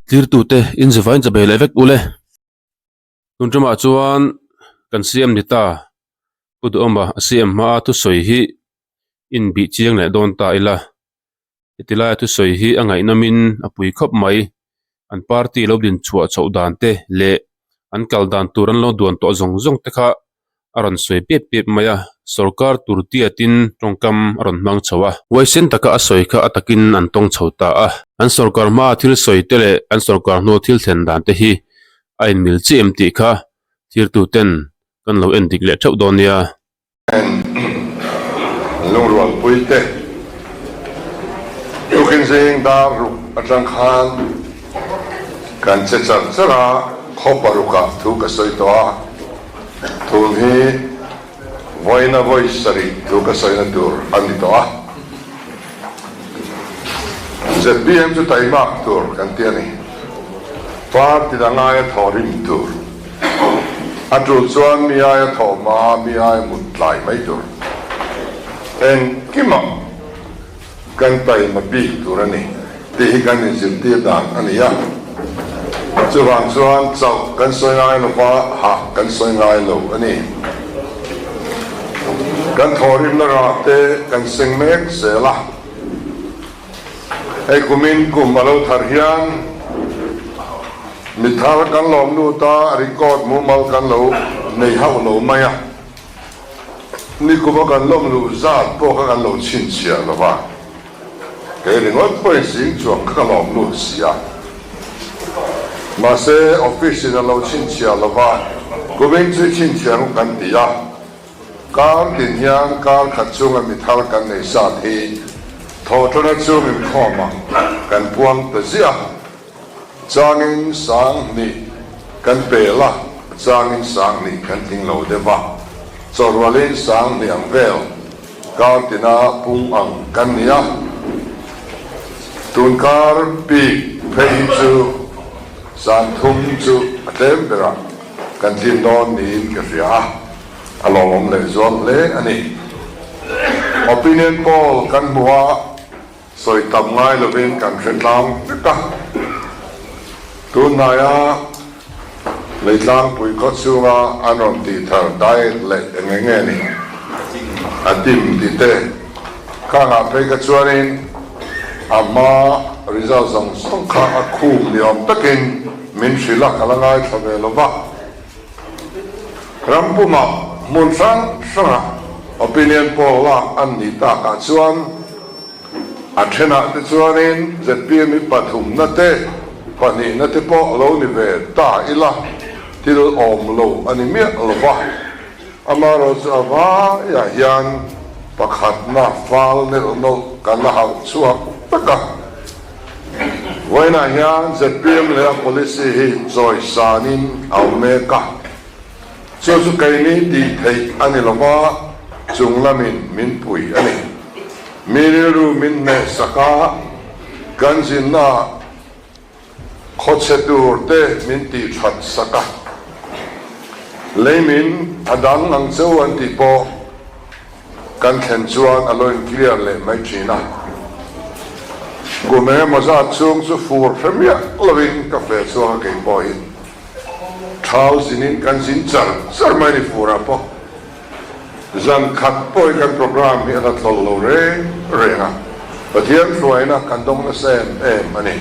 Tlirtute inzivain chabei leh vek ule. Tun ṭumah chuan kan CM ni ta, Pu Duhawma a CM hmaa thusawi hi inbih chiang leh dawn ta ila. Heti laia thusawi hi a ngaihnawmin a pui khawp mai. An party lo din chhuah chhoh dan te leh an kal dan tur an lo duan tawh zawng zawng te kha a rawn sawi piap piap mai a, sorkar tur tiatin tawngkam a rawn hmang chho a. Huaisen taka a sawi kha a takin an tawng chho ta a. An sorkar hmaa thil sawi te leh an sorkar hnua thil thlen dan te hi a inmil chiah em tih kha thirtuten kan lo en dik leh theuh dawn nia. Lungrualpuite tukin zing dar ruk atang khan kan che char char a, khaw parukah thu ka sawi tawh a, tun hi vawiina vawi sarih thu ka sawina tur a ni tawh a. Zpm chu taimak tur kan ti a ni, party dang aia thawhrim tur. A tul chuan mi aia thawh hma, mi aia mut tlai mai tur. Engkimah kan taima bik tur a ni tih hi kan inzirtir dan a ni a. Chuvang chuan chauh kan sawi ngai lo va, hah kan sawi ngai lo a ni. Kan thawhrimna rah te kan seng mek zel a. Hei kumin kum a lo thar hian mi thar kan lawm lut a, record mumal kan lo nei hauh lo mai a. Nikuma kan lawm luh zat pawh kha kan lo chhinchhiah lo va, kei ringawt pawhin zing chuang kha ka lawm lut si a. Mahse office in a lo chhinchhiah lo va, kumin chu chhinchhiah ang kan ti a. Kar tin hian kar khat chunga mi thar kan nei sat hi thawhṭana chung inkhawmah kan puang ta ziah a, changin sang hnih kan pel a, changin sang hnih kan tling lo deuh a, chawhrualin sang hnih ang vel kar tina pung ang kan ni a, tun kar bik phei hi chu zan thum chu a tlem berah kan tlin dawn niin ka hria a. A lawmawm leh zual hle a ni. Opinion poll kan hmu a, sawi tam ngai lovin kan hre tlang vek a. Tunhnaia Leitlangpui khaw chhunga an rawn tih thar diet leh eng eng nge ni a tim tih te khangah phei kha chuanin a hma result zawng zawng kha a khum ni awm takin min hrilh a, ka la ngaithla ve lo va. Ram pumah hmun hrang hrangah opinion poll lak an nih takah chuan a thenah te chuanin zpm hi pathumna te, pahnihna te pawh lo ni ve ta ila thil awm lo a ni miah lo va. Amaherawhchu a vaiah hian pakhatna fal nelh nawlh kan la hauh chhuak vek a. Vawiinah hian zpm leh a policy hi chawi sanin a awm mek a, chu chu keini tih theih a ni lova, chung lamin min pui a ni. Mi rilru min hnehsak a, kan zinnaah khawchhe tur te min tih that sak a, leimin a dang ang cheu an tih pawh Kan thlen chuan a lo in clear leh mai thin a, kum eng emaw zat chhung chu fur hre miah lovin ka fe chhuak a kei pawhin thau zinin kan zin char char mai ni furah pawh zan khat pawhin kan program hi a la tlawlh lo reng reng a, Pathian hruaina kan dawng nasa em em a ni.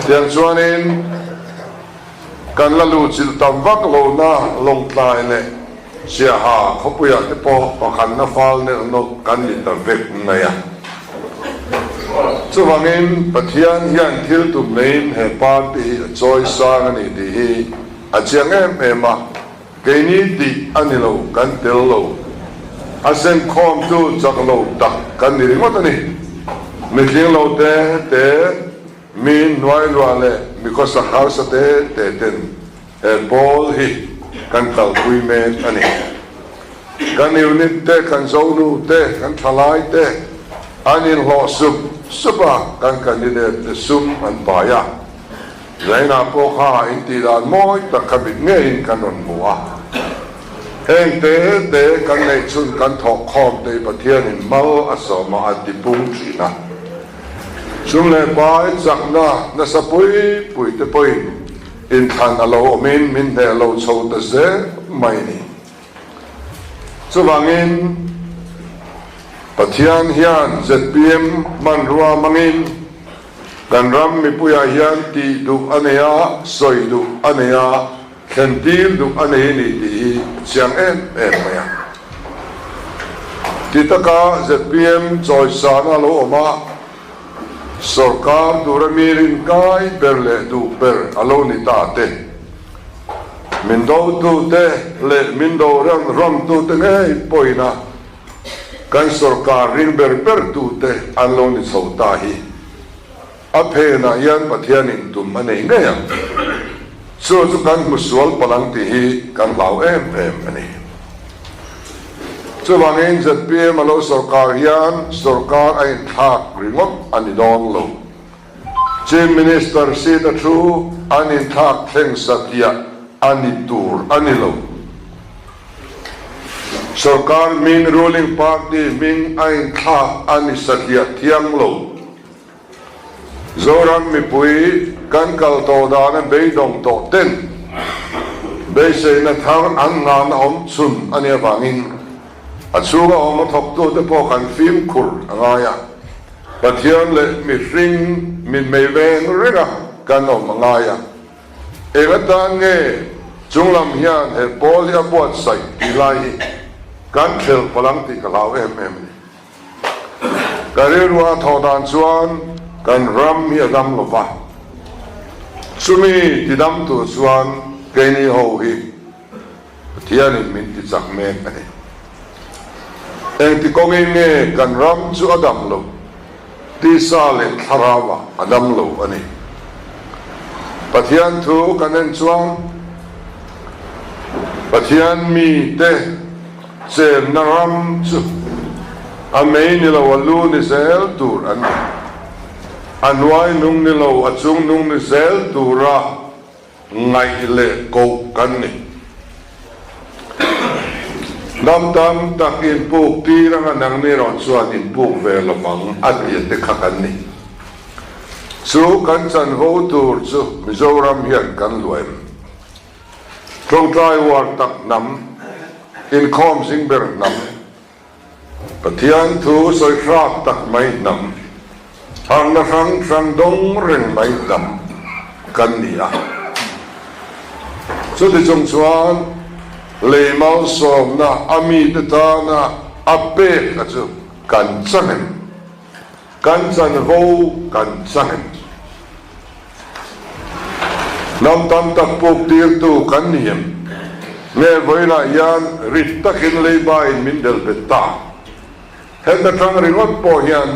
Tiang chuanin. Kan la luhchilh tam vak lohna Lawngtlai leh Siaha khawpuiah te pawh pakhatna fal nelh nawlh kan ni ta vek mai a. Chuvangin Pathian hian thil tum neiin he party hi a chawi sang a ni tih hi a chiang em em a, keini tih a ni lo, kan tel lo. A senkhawmtu chak lo tak kan ni ringawt a ni. Mitling lo te te. Mi hnuai luah leh mi khawsak harsa te te ten he pawl hi kan kalpui mek a ni. Kan unit te, kan zonu te, kan thalai te an inhlawh sup sup a, kan candidate te sum an pai a. Zainah pawh kha intih dan mawi tak kha mit ngeiin kan rawn hmu a. Heng te te kan neih chhun kan thawk khawm te hi Pathianin mal a sawm a, a tipung thin a. Sum leh pai chakna nasa pui pui te pawhin inthlan a lo awmin min hneh lo chho ta zel mai a ni. Chuvangin Pathian hian zpm hmanrua hmangin kan ram mipuiah hian tih duh a nei a, sawi duh a nei a, thlen tir duh a nei a ni tih hi a chiang em em mai a. Ti taka zpm chawisana lo awm a, sawrkar tura mi rinkai ber leh duh ber a lo ni ta te. Min dotute leh min do ramtute ngei pawhin a kan sawrkar ring ber bertute an lo ni chho ta hi a phenah hian Pathianin tum a nei ngei ang. Chu chu kan hmu sual palh ang tih hi kan hlau em em a ni. Chuvangin zpm a lo sawrkar hian sawrkar a inthlak ringawt a ni dawn lo. Chief Minister seat a thu an inthlak thleng satliah a ni tur a ni lo. Sorkar hming ruling party hming a inthlak a ni satliah thiang lo. Zoram mipui kan kal tawh dana beidawng tawh ten beiseina thar an nghahna awm chhun a nih avangin a chhunga awm a thawktute pawh kan fimkhur a ngai a. Pathian leh mihring mitmei veng renga kan awm a ngai a, eng atan nge chunglam hian he pawl hi a buatsaih tih lai hi kan thlel palh ang tih ka hlau em em a ni. Ka rilrua thawh dan chuan kan ram hi a dam lo va, chumi tidam tur chuan keini ho hi Pathianin min ti chak mek a ni. Engti kawngin nge kan ram chu a dam loh? Tisa leh thlarauah a dam lo a ni. Pathian thu kan en chuan Pathian mite chenna ram chu a mei ni lo a lu ni zel tur an ni. A hnuai nung ni lo a chung nung ni zel tura Ngaih leh koh kan ni. Hnam tam tak inpuk tir anga nangni erawh chuan inpuk ve lo vang a ti te kha kan ni. Chu kan chanvo tur chu Mizoram hian kan luah em? Tawngtai uar tak hnam, inkhawm zing ber hnam, Pathian thu sawi hrâk tak mai hnam, harhna hrang hrang dawng reng mai hnam kan ni a. Chuti chung chuan lei malsawmna a mite tana a pek a chu kan chang em? Kan chanvo kan chang em? Hnam tam tak puk tirtu kan ni em? Nge vawiinah hian rit takin leiba in min delh bet ta? Heta tang ringawt pawh hian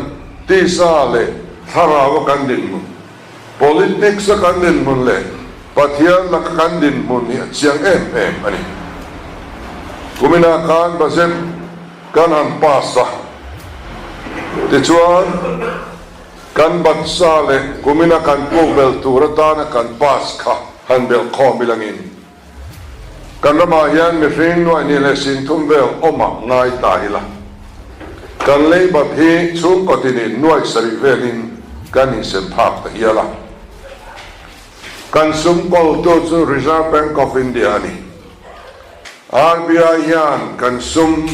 tisa leh thlarau a kan dinhmun, politics a kan dinhmun leh Pathian laka kan dinhmun hi a chiang em em a ni. Kuminah khan budget kan han pass a, tichuan, Kan batsa leh kumina kan puk belh tur atana kan pass kha han belh khawm ilangin kan ramah hian mihring nuaihnih leh singthum vel awmah ngai ta ila. Kan lei bat hi chhungkaw tinin nuaih sarih velin kan insem phak ta hial a. Kan sum kawltu chu Reserve Bank of India a ni. RBI hian kan sum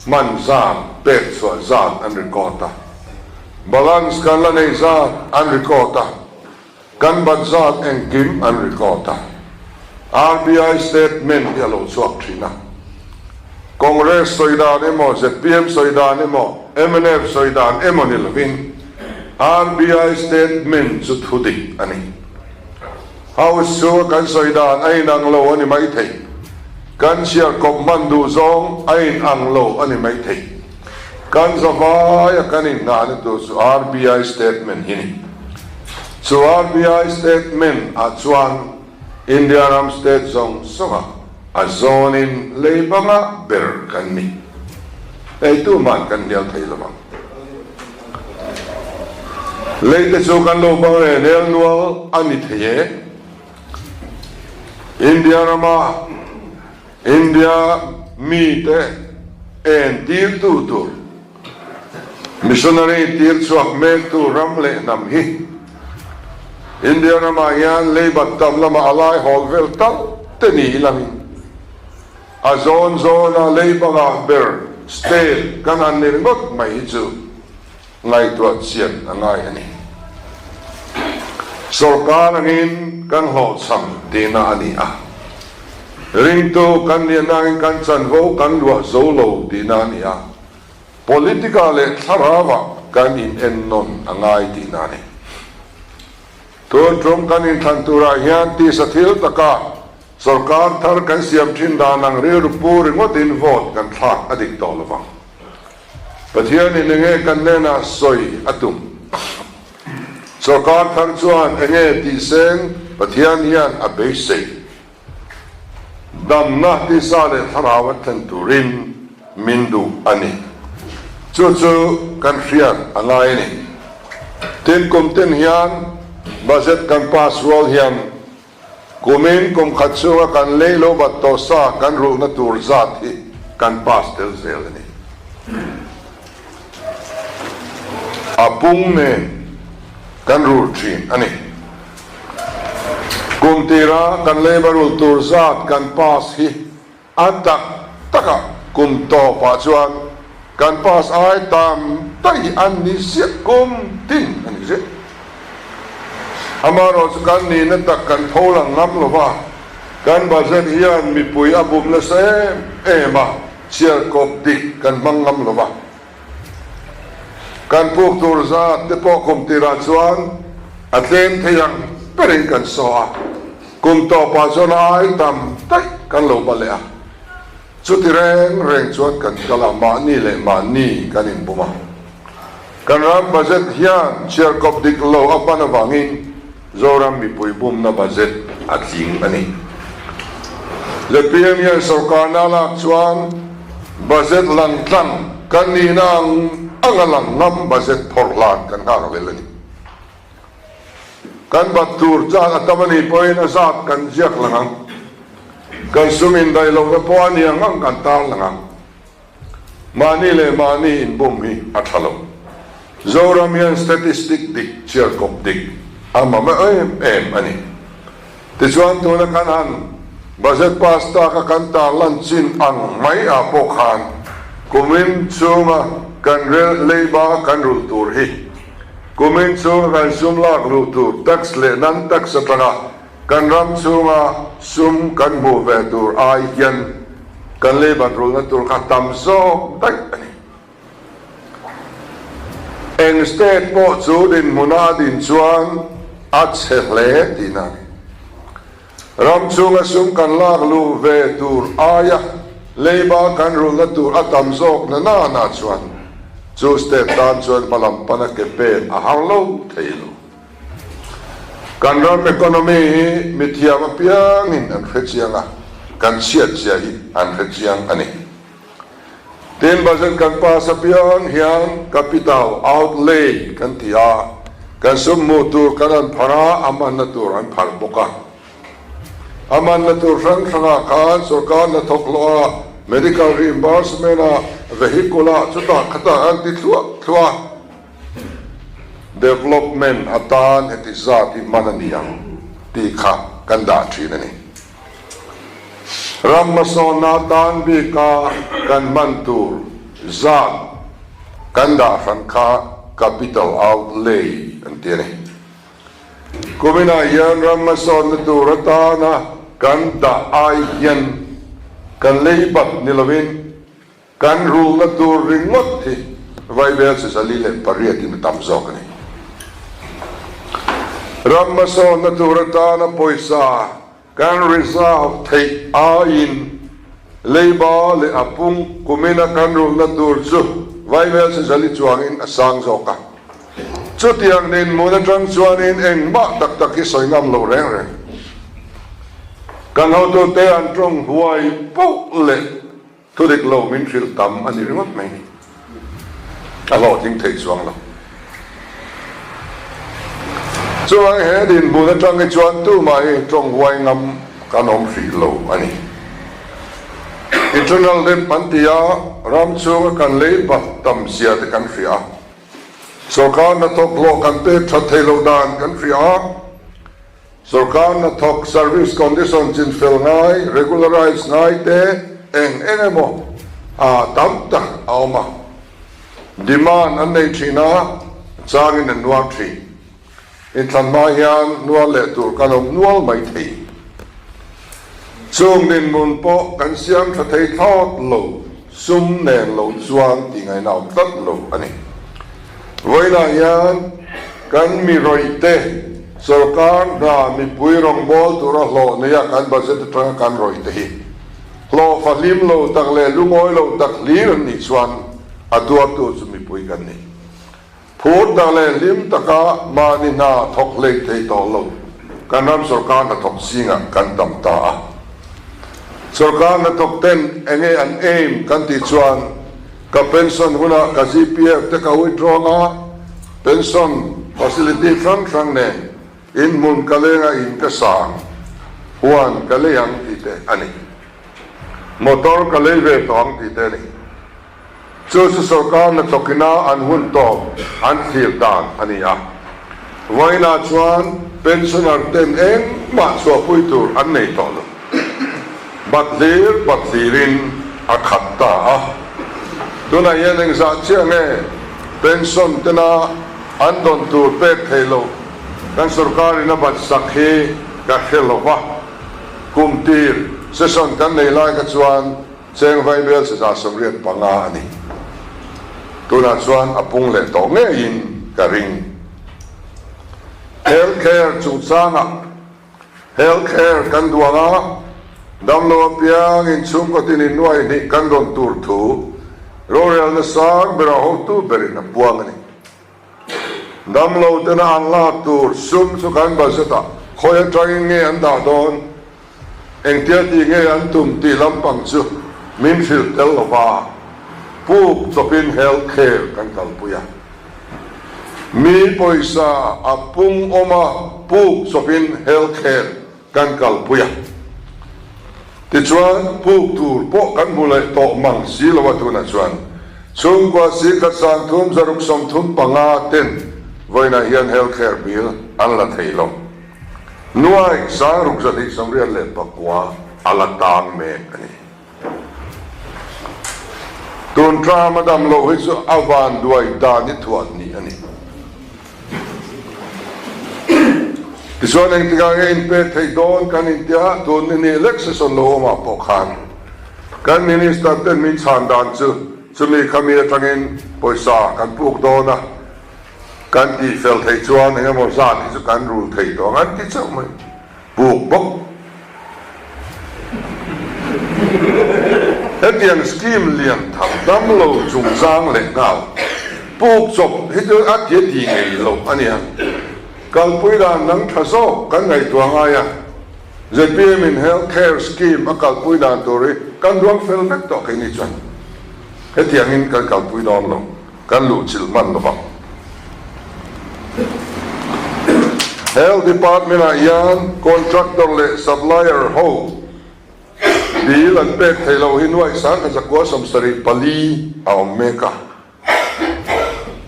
hman zat pek chhuah zat an record a, balance kan la nei zat an record a, kan bat zat engkim an record a. RBI statement hi a lo chhuak thin a. Congress sawi dan emaw, zpm sawi dan emaw, mnf sawi dan emaw ni lovin RBI statement chu thu dik a ni. House chu kan sawi dan a inang lo a ni maithei. Kan chhiar kawp hman duh zawng a inang lo a ni maithei. Kan zavai a kan innghahna tur chu RBI statement hi ni. Chu RBI statement ah chuan India ram state zawng zawng ah a zawnin lei banga ber kan ni. Hei tuman kan hnial thei lo ang. Lei te chu kan lo bang reh nel nual a ni thei e. India rama India mite en tirtu tur. Missionary tir chhuak mektu ram leh hnam hi India ramah hian leibat tam lamah a lai hawl vel tal te ni langin a zawn zawna leibangah ber state kan han ni ringawt mai hi chu ngaihtuah chian a ngai a ni. Sorkar angin kan hlawhchham tihna a ni a, ringtu kan nih nangin kan chanvo kan luah zo lo tihna a ni a, Politica leh thlarauah kan inennawn a ngai tihna a ni. Tun tum kan inthlan turah hian tisa thil taka sorkar thar kan siam thin dan ang rilru pu ringawtin vote kan thlak a dik tawh lovang. Pathianin enge kan hnenah sawi a tum? Sorkar thar chuan enge tihseng Pathian hian a beisei? Damna tisa leh thlarau a thlen turin min duh a ni. Chu chu kan hriat a ngai a ni. Tin, kum tin hian budget kan pass rual hian kumin kum khat chhunga kan lei lo bat tawh sa kan rulhna tur zat hi kan pass tel zel a ni. A pung nen kan rul thin a ni. Kum tira kan leiba rul tur zat kan pass hi a tak takah kum tawpah chuan kan pass ai tam daih hi an ni ziah kum tin a ni ziah. Amaherawh chu kan nihna tak kan tho lang ngam lo va, kan budget hian mipui a bum nasa em em a, chhiarkawp dik kan hmang ngam lo va. Kan puk tur zat te pawh kum tirah chuan a tlem thei ang berin kan saw a, kum tawpah chuan a ai tam daih kan lo ba leh a. Chuti reng reng chuan kan kal a, mahni leh mahni kan inbum a. Kan ram budget hian chhiarkawp dik lo a hman avangin Zoram mipui bumna budget a tling a ni. Zpm hian sorkarna a lak chuan budget lang tlang kan nihna ang anga lang ngam budget phawrh hlan kan nghak lel a ni. Kan bat tur chan a tam a nih pawhin a zat kan ziak lang ang. Kan sum indaih lohna pawh a ni ang ang kan tar lang ang. Mahni leh mahni inbum hi a tha lo. Zoram hian statistic dik, chhiarkawp dik a mamawh em em a ni. Tichuan tuna kan han budget pass taka kan tarlan chin ang mai ah pawh khan kumin chhunga kan rel leiba kan rulh tur hi kumin chhunga kan sum lak luh tur tax leh non-tax atanga Kan ram chhunga sum kan hmuh ve tur ai hian kan leibat rulna tur kha tam zawk daih a ni. Eng state pawh chu dinhmuna a din chuan a chhe hle tihna a ni. Ram chhunga sum kan lak luh ve tur aia leiba kan rulna tur a tam zawk na nana chuan chu state tan chuan hmalam pana ke pen a har lo thei lo. Kan ram economy hi mithiam apiangin an hre chiang a, kan chhiat zia hi an hre chiang a ni. Tin, budget kan pass apiang hian capital outlay kan ti a, kan sum hmuh tur kan an pharh a, a manna tur an pharh bawk a. A manna tur hrang hrangah khan sorkar hnathawk hlawh a, medical reimbursement a, vehicle a, chutah khatah an ti thluah thluah a. Development atan heti zat hi hman a ni ang tih kha kan dah thin a ni. Ram hmasawnna atan bika kan hman tur zat kan dah hran kha capital outlay an ti a ni. Kuminah hian ram hmasawnna tur atana kan dah ai hian kan leibat ni lovin Kan rulna tur ringawt hi Vaibel chi 408 in a tam zawk a ni. Ram hmasawnna tur atana pawisa kan reserve theih aiin leiba leh a pung kumina kan rulna tur chu Vaibel chi zali chuangin a sang zawk a. Chutiang dinhmun atang chuanin engmah tak tak hi sawi ngam lo reng reng. Kan hotute an tawng huai poh leh Thu dik lo min hrilh tam a ni ringawt mai. A hlawhtling thei chuang lo. Chuan he dinhmun atang hi chuan tumah hi tawng huai ngam kan awm hrih lo a ni. Internal debt an ti a, ram chhunga kan lei bat tam zia te kan hria a. Sorkar hnathawk hlawh kan pek that theih loh dan kan hria a, sorkar hnathawk service condition chinfel ngai, regularize ngai te eng eng emaw a tam tak a awm a. Demand an nei thin a, changin an nuar thin. Inthlan hma hian nual leh tur kan awm nual mai thei. Chung dinhmun pawh kan siam tha thei thlawt lo, sum nen lo chuan tih ngaihna awm tlat lo a ni. Vawiinah hian kan mi rawih te sawrkar hna mipui rawngbâwl tura hlawh neia kan budget atanga kan rawih te hi hlawh fahlim lo tak leh lungawi lo tak hlir an nih chuan a tuartu chu mipui kan ni. Phur tak leh hlim taka mahni hna thawk hlei thei tawh lo kan ram sawrkar hnathawk zingah kan tam ta a. Sawrkar hnathawk ten enge an aim kan tih chuan ka pension hunah ka GPF te ka withdraw anga pension facility hrang hrang nen inhmun ka lenga in ka sang huan ka lei ang tih te a ni. Motor ka lei ve tawh ang tih te a ni. Chu chu sawrkar hnathawkina an hun tawp an thlir dan a ni a. Vawiinah chuan pensioner ten engmah chhuahpui tur an nei tawh lo. Bat hlir bat hlirin a khat ta a. Tunah hian engzah chiah nge pension tena an dawn tur pek thei loh kan sawrkarin a bat sak hi ka hre lo va. Kum tir session kan nei lai kha chuan Cheng Vaibel chiza 85 a ni. Tunah chuan a pung leh tawh ngeiin ka ring. Health care chungchangah Health care kan duang a, damlo apiang inchhungkaw tin innuai hnih kan rawn tur thu rorelna sang berah hotu berin a puang a ni. Damlo tena an lak tur sum chu kan budget ah khawi atangin nge an dah dawn, engtia tih nge an tum tih lampang chu min hrilh tel lo va, puk chawpin health care kan kalpui a. Mi pawisa a pung awm a, puk chawpin health care kan kalpui a. Tichuan, puk tur pawh kan hmu leh tawh mang si lo a tunah chuan chhungkua singkhat 30 635 ten vawiinah hian health care bill an la thei lo. Nuai 6229 a la tang mek a ni. Tun term a dam loh hi chu a vanduai dan hi thuah hnih a ni. Tichuan engtikah nge inpek theih dawn kan intia tun ni nih lek session lo awmah pawh khan kan Minister ten min chhan dan chu chumi khami atangin pawisa kan puk dawn a, kan tihfel theih chuan engemaw zat hi chu kan rul thei tawh ang an ti chauh mai. Puk bawk. Hetiang scheme lian tham damlo chungchang leh nghal puk chawp hi chu a ti a ti ngei lo a nia. Kalpui dan dang tha zawk kan ngaihtuah ngai a, zpm in health care scheme a kalpui dan tur hi kan duang fel vek tawh keini chuan hetiangin kan kalpui dawn lo. Kan luhchilh hman lo vang. Health Department ah hian contractor leh supplier ho bill an pek theih loh hi nuaih 1974 a awm mek a.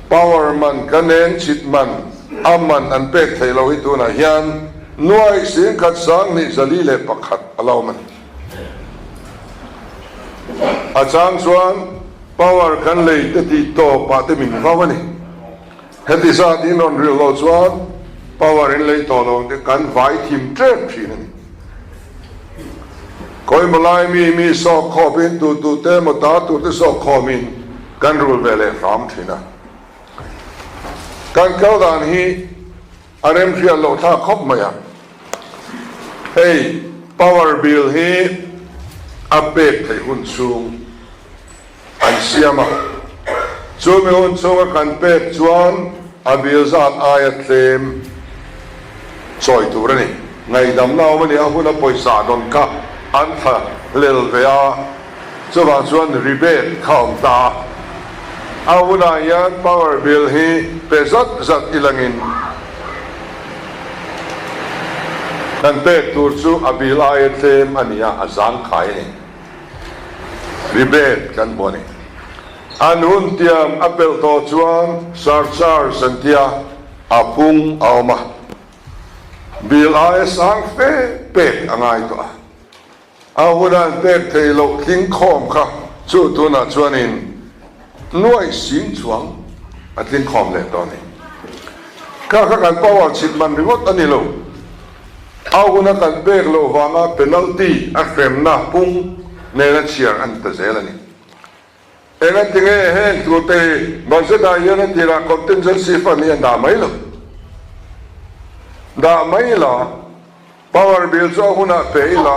Power man kan eng chhit man a man an pek theih loh hi tunah hian nuaih 12,401 a la awm a ni. A chang chuan Power kan lei te tih tawp ah te min vau a ni. Heti zat in rawn rilh loh chuan power in lei tawh lo ang te kan vai thim tep thin a ni. Khawimaw lai mi mi sawk khawp in tu tu te emaw ta tur te sawk khawm in kan rul ve leh hram thin a. Kan kal dan hi a remhriat loh thlak khawp mai a. Hei power bill hi a pek theih hun chhung an siam a, chumi hun chhunga kan pek chuan a bill zat aia tlem chawi tur a ni. Ngaihdamna awm a ni, a huna pawisa dawn kha an tha hlel ve a. Chuvang chuan rebate kha awm ta a, a hunah hian power bill hi pe zat zat ilangin kan pek tur chu a bill aia tlem a ni a, a zangkhai a ni. Rebate kan hmu a ni. An hun tiam a pelh tawh chuan surcharge an tia a pung a awm a, bill aia sang fe pek a ngai tawh a. A hun an pek theih loh tling khawm kha chu tunah chuanin nuaih sing chuang a tling khawm leh tawh a ni. Kha kha kan power chhit man ringawt a ni lo. A huna kan pek loh vanga penalty a hremna pung nena chhiar a ni ta zel a ni. Engatinge heng tute hi budget ah hian a tirah contingency fund hi an dah mai lo? Dah mai la, power bill chu a hunah pe ila,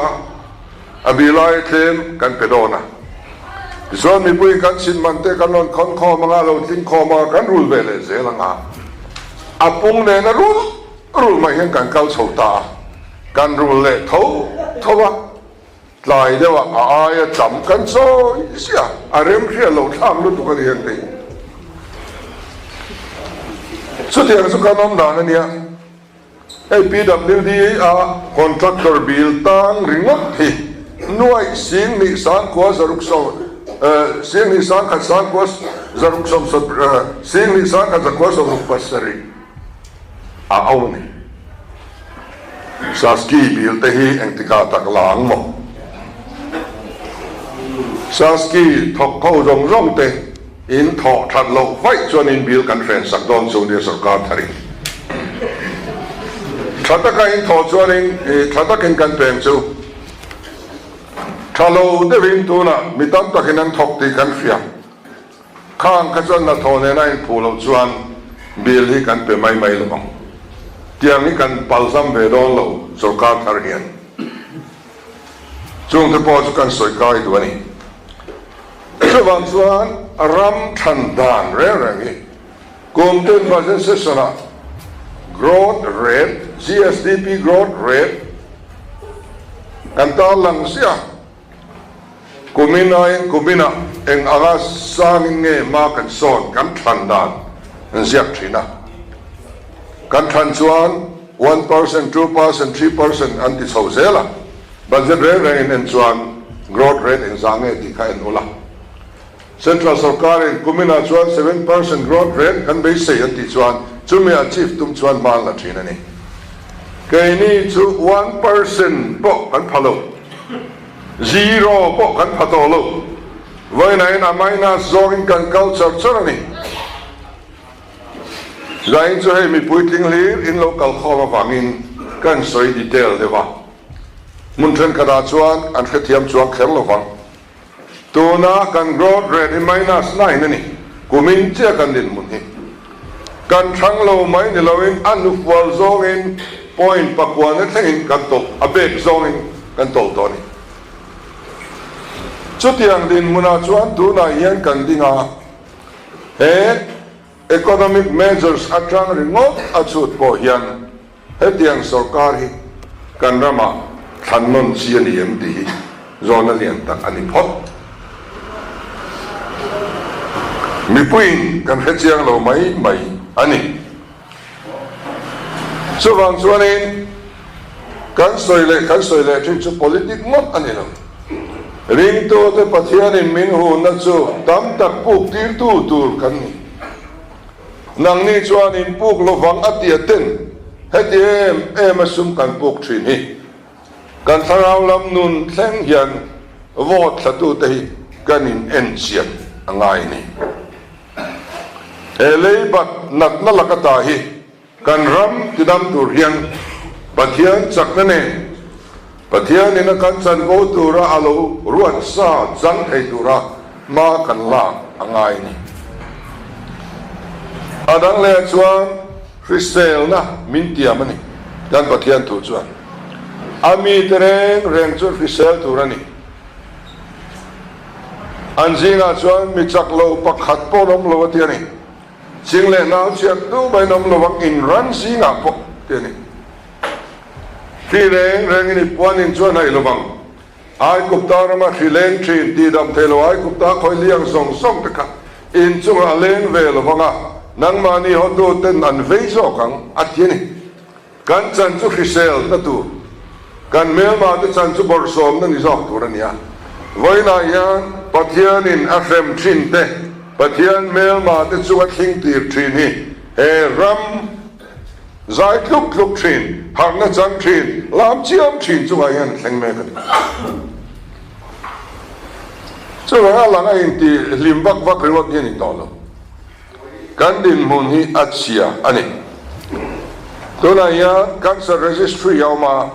a bill aia tlem kan pe dawn a. Tichuan mipui kan chhin man te kan rawn khawn khawm anga, lo tling khawm anga kan rul ve leh zel anga, a pung nena rul rul mai hian kan kal chho ta a, kan rul leh tho tho a. Tlai deuh ah a aia tam kan chawi ziah a rem hriat loh thlak lutuk a ni ang tih. Chutiang chu kan awm dan a nia. Hei PWD a contractor bill tang ringawt hi nuaih 10,000 sangkua zaruk sawm 10,000 sangkhat sangkua zaruk sawm 10,000 sangkhat zakua 67 a au a ni. Saski bill te hi engtikah tak la ang maw? Saski thawk ho zawng zawng te in thawh that loh vaih chuan in bill kan hren sak dawn chu nia sorkar tharin. Tha taka in thawh chuanin tha takin kan peng chu tha lo deuhin tunah mi tam takin an thawk tih kan hria. Khang kha chuan hnathawh nena inphuh loh chuan bill hi kan pe mai mai lo ang. Tiang hi kan palzam ve dawn lo sorkar thar hian. Chungte pawh chu kan sawi kai duh a ni. Chuvang chuan ram than dan reng reng hi kum tin budget session ah growth rate, GSDP growth rate, kan tarlang ziah. Kumin aiin kuminah eng anga sangin nge hma kan sawn kan thlan dan an ziak thin a. Kan thlan chuan 1%, 2%, 3% an ti chho zel a. Budget reng rengin en chuan growth rate engzah nge tih kha en ula. Central sorkarin kuminah chuan 7% growth rate kan beisei an tih chuan chumi achieve tum chuan hma an la thin a ni. Keini chu 1% pawh kan pha lo. Zero pawh kan pha tawh lo. Vawiinain a minus zawngin kan kal char char a ni. Zain chu hei mipui tling hlir in lo kal khawm avangin kan sawi detail deuh a. Hmun thenkhatah chuan an hrethiam chuang kher lo vang. Tuna kan growth rate hi minus 9 a ni. Kumin chiah kan dinhmun hi. Kan thlang lo mai ni loin a hnufual zawngin point pakuana thlengin kan tawlh, a bek zawngin kan tawlh tawh a ni. Chutiang dinhmunah chuan tunah hian kan ding a, he economic measures atang ringawt a chhut pawh hian Hetiang sorkar hi kan ramah thlan nawn chi a ni em tih hi zawhna lian tak a ni phawt. Mipuiin kan hre chiang lo mai mai a ni. Chuvang chuanin kan sawi leh kan sawi leh thin chu politic ngawt a ni lo. Ringtute Pathianin min hunna chu tam tak puk tirtu tur kan ni. Nangni chuan in puk lovang a tia ten heti em em a sum kan puk thin hi. Kan thlarau lam nun thleng hian vote thlatute hi kan in en chian a ngai a ni. He leibat natna laka ta hi Kan ram tidam tur hian Pathian chakna nen Pathianin a kan chanvo tura a lo ruat sa chang thei tura hma kan lak a ngai a ni. A dang leh chuan hriselna min tiam a ni. Kan Pathian thu chuan a mite reng reng chu hrisel tur a ni. An zingah chuan mi chak lo pakhat pawh an awm lo a ti a ni. Ching leh nau chhiat tu mai nawm lo ang in ran zingah pawh ti a ni. Hri reng rengin i puanin chuan haih lo vang. Aikupta rama hri leng thin tih dam thei lo Aikupta khawi liang zawng zawng te kha in chungah a leng ve lo vang a, nangmahni hotu ten an vei zawk ang a ti a ni. Kan chan chu hriselna tur, kan hmelmate chan chu bawrhsawmna ni zawk tur a ni a. Vawiinah hian Pathianin a hrem thin te. Pathian hmelma te chunga thleng tir thin hi he ram zai tluk tluk thin, harhna chang thin, lam chiam thin chungah hian a thleng mek a ni. Chuvang a lang a inti hlim vak vak ringawt hi a ni tawh lo. Kan dinhmun hi a chhia a ni. Tunah hian Cancer Registry a awm a,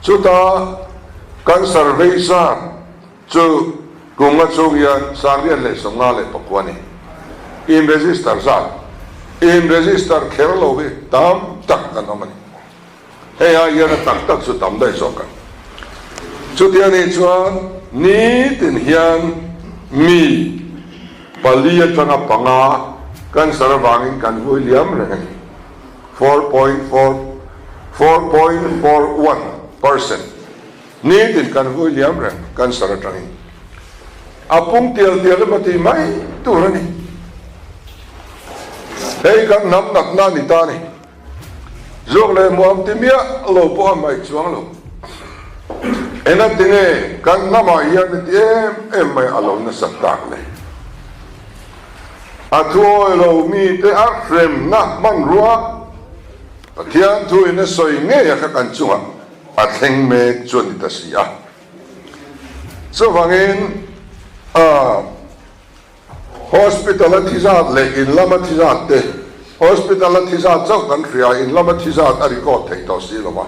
chuta cancer vei zat chu kum nga chhung hian 1059 a ni. In register zat, in register kher lo hi tam tak kan awm a ni. Hei ai hian a tak tak chu tam daih zawk ang. Chuti a nih chuan nitin hian mi pali atanga panga cancer avangin kan vui liam reng a ni, 4.4, 4.41 percent. Nitin kan vui liam reng cancer atangin. A pung tial tial emaw tih mai tur a ni. Hei kan hnam natna a ni ta a ni. Zawk leh muam ti miah lo pawh a hmaih chuang lo. Engati nge kan hnamah hian heti em em mai a lo nasat tak le? A thuawi lo mite a hremna hmanrua Pathian thuin a sawi ngei a kha kan chungah a thleng mek chu a ni ta si a. Chuvangin a. Hospital a thi zat leh in lama thi zat te, Hospital a thi zat chauh kan hria, in lama thi zat a record theih tawh si lo va.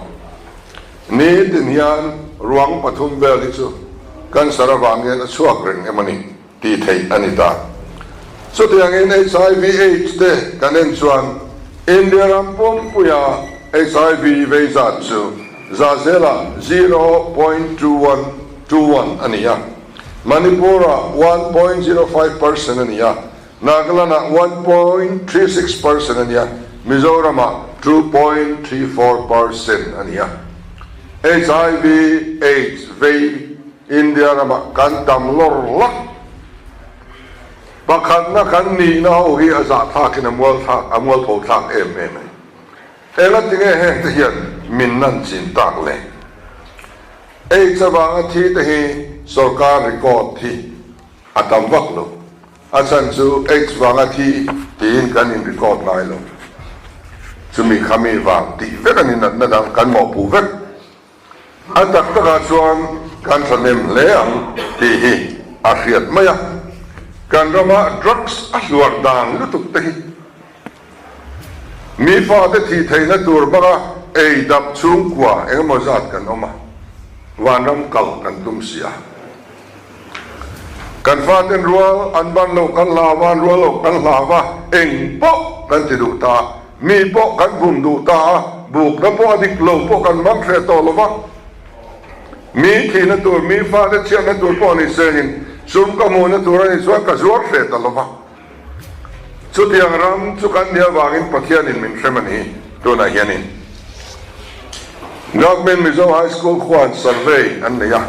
Nitin hian ruang pathum vel hi chu cancer avang hian a chhuak reng em a ni tih theih a ni ta. Chutiangin HIV AIDS te kan en chuan India ram pumpuia HIV vei zat chu za zelah 0.2121 a ni a. Manipur-ah 1.05 percent a ni a, Nagaland-ah 1.36 percent a ni a, Mizoram-ah 2.34 percent a ni a. HIV AIDS vei India ramah kan tam lawr lak. Pakhatna kan nihna ho hi a zahthlakin a mualthlak a mualpho thlak em em a ni. Engati nge hengte hian min nan chin tak le? AIDS avanga thi te hi sorkar record hi a tam vak lo. A chhan chu AIDS vanga thi tiin kan in record ngai lo. Chumi khami vang tih vek a ni natna dang kan mawhpuh vek. A tak takah chuan kan thahnem hle ang tih hi a hriat mai a. Kan rama drugs a hluar dan lutuk te hi. Mi fate thih theihna tur hmanga ei dap chhungkua engemaw zat kan awm a, vanram kal kan tum si a. Kan faten rual an ban lo kan hlau a, an rual lo kan hlau a, eng pawh kan ti duh ta a, mi pawh kan bum duh ta a, bukna pawh a dik lo pawh kan hmang hreh tawh lo va. Mi thihna tur, mi fate chhiatna tur pawh ni sengin sum ka hmuhna tur a nih chuan ka zuar hreh ta lo va. Chutiang ram chu kan nih avangin Pathianin min hrem a ni tunah hianin. Government Mizo High School khuan survey an nei a,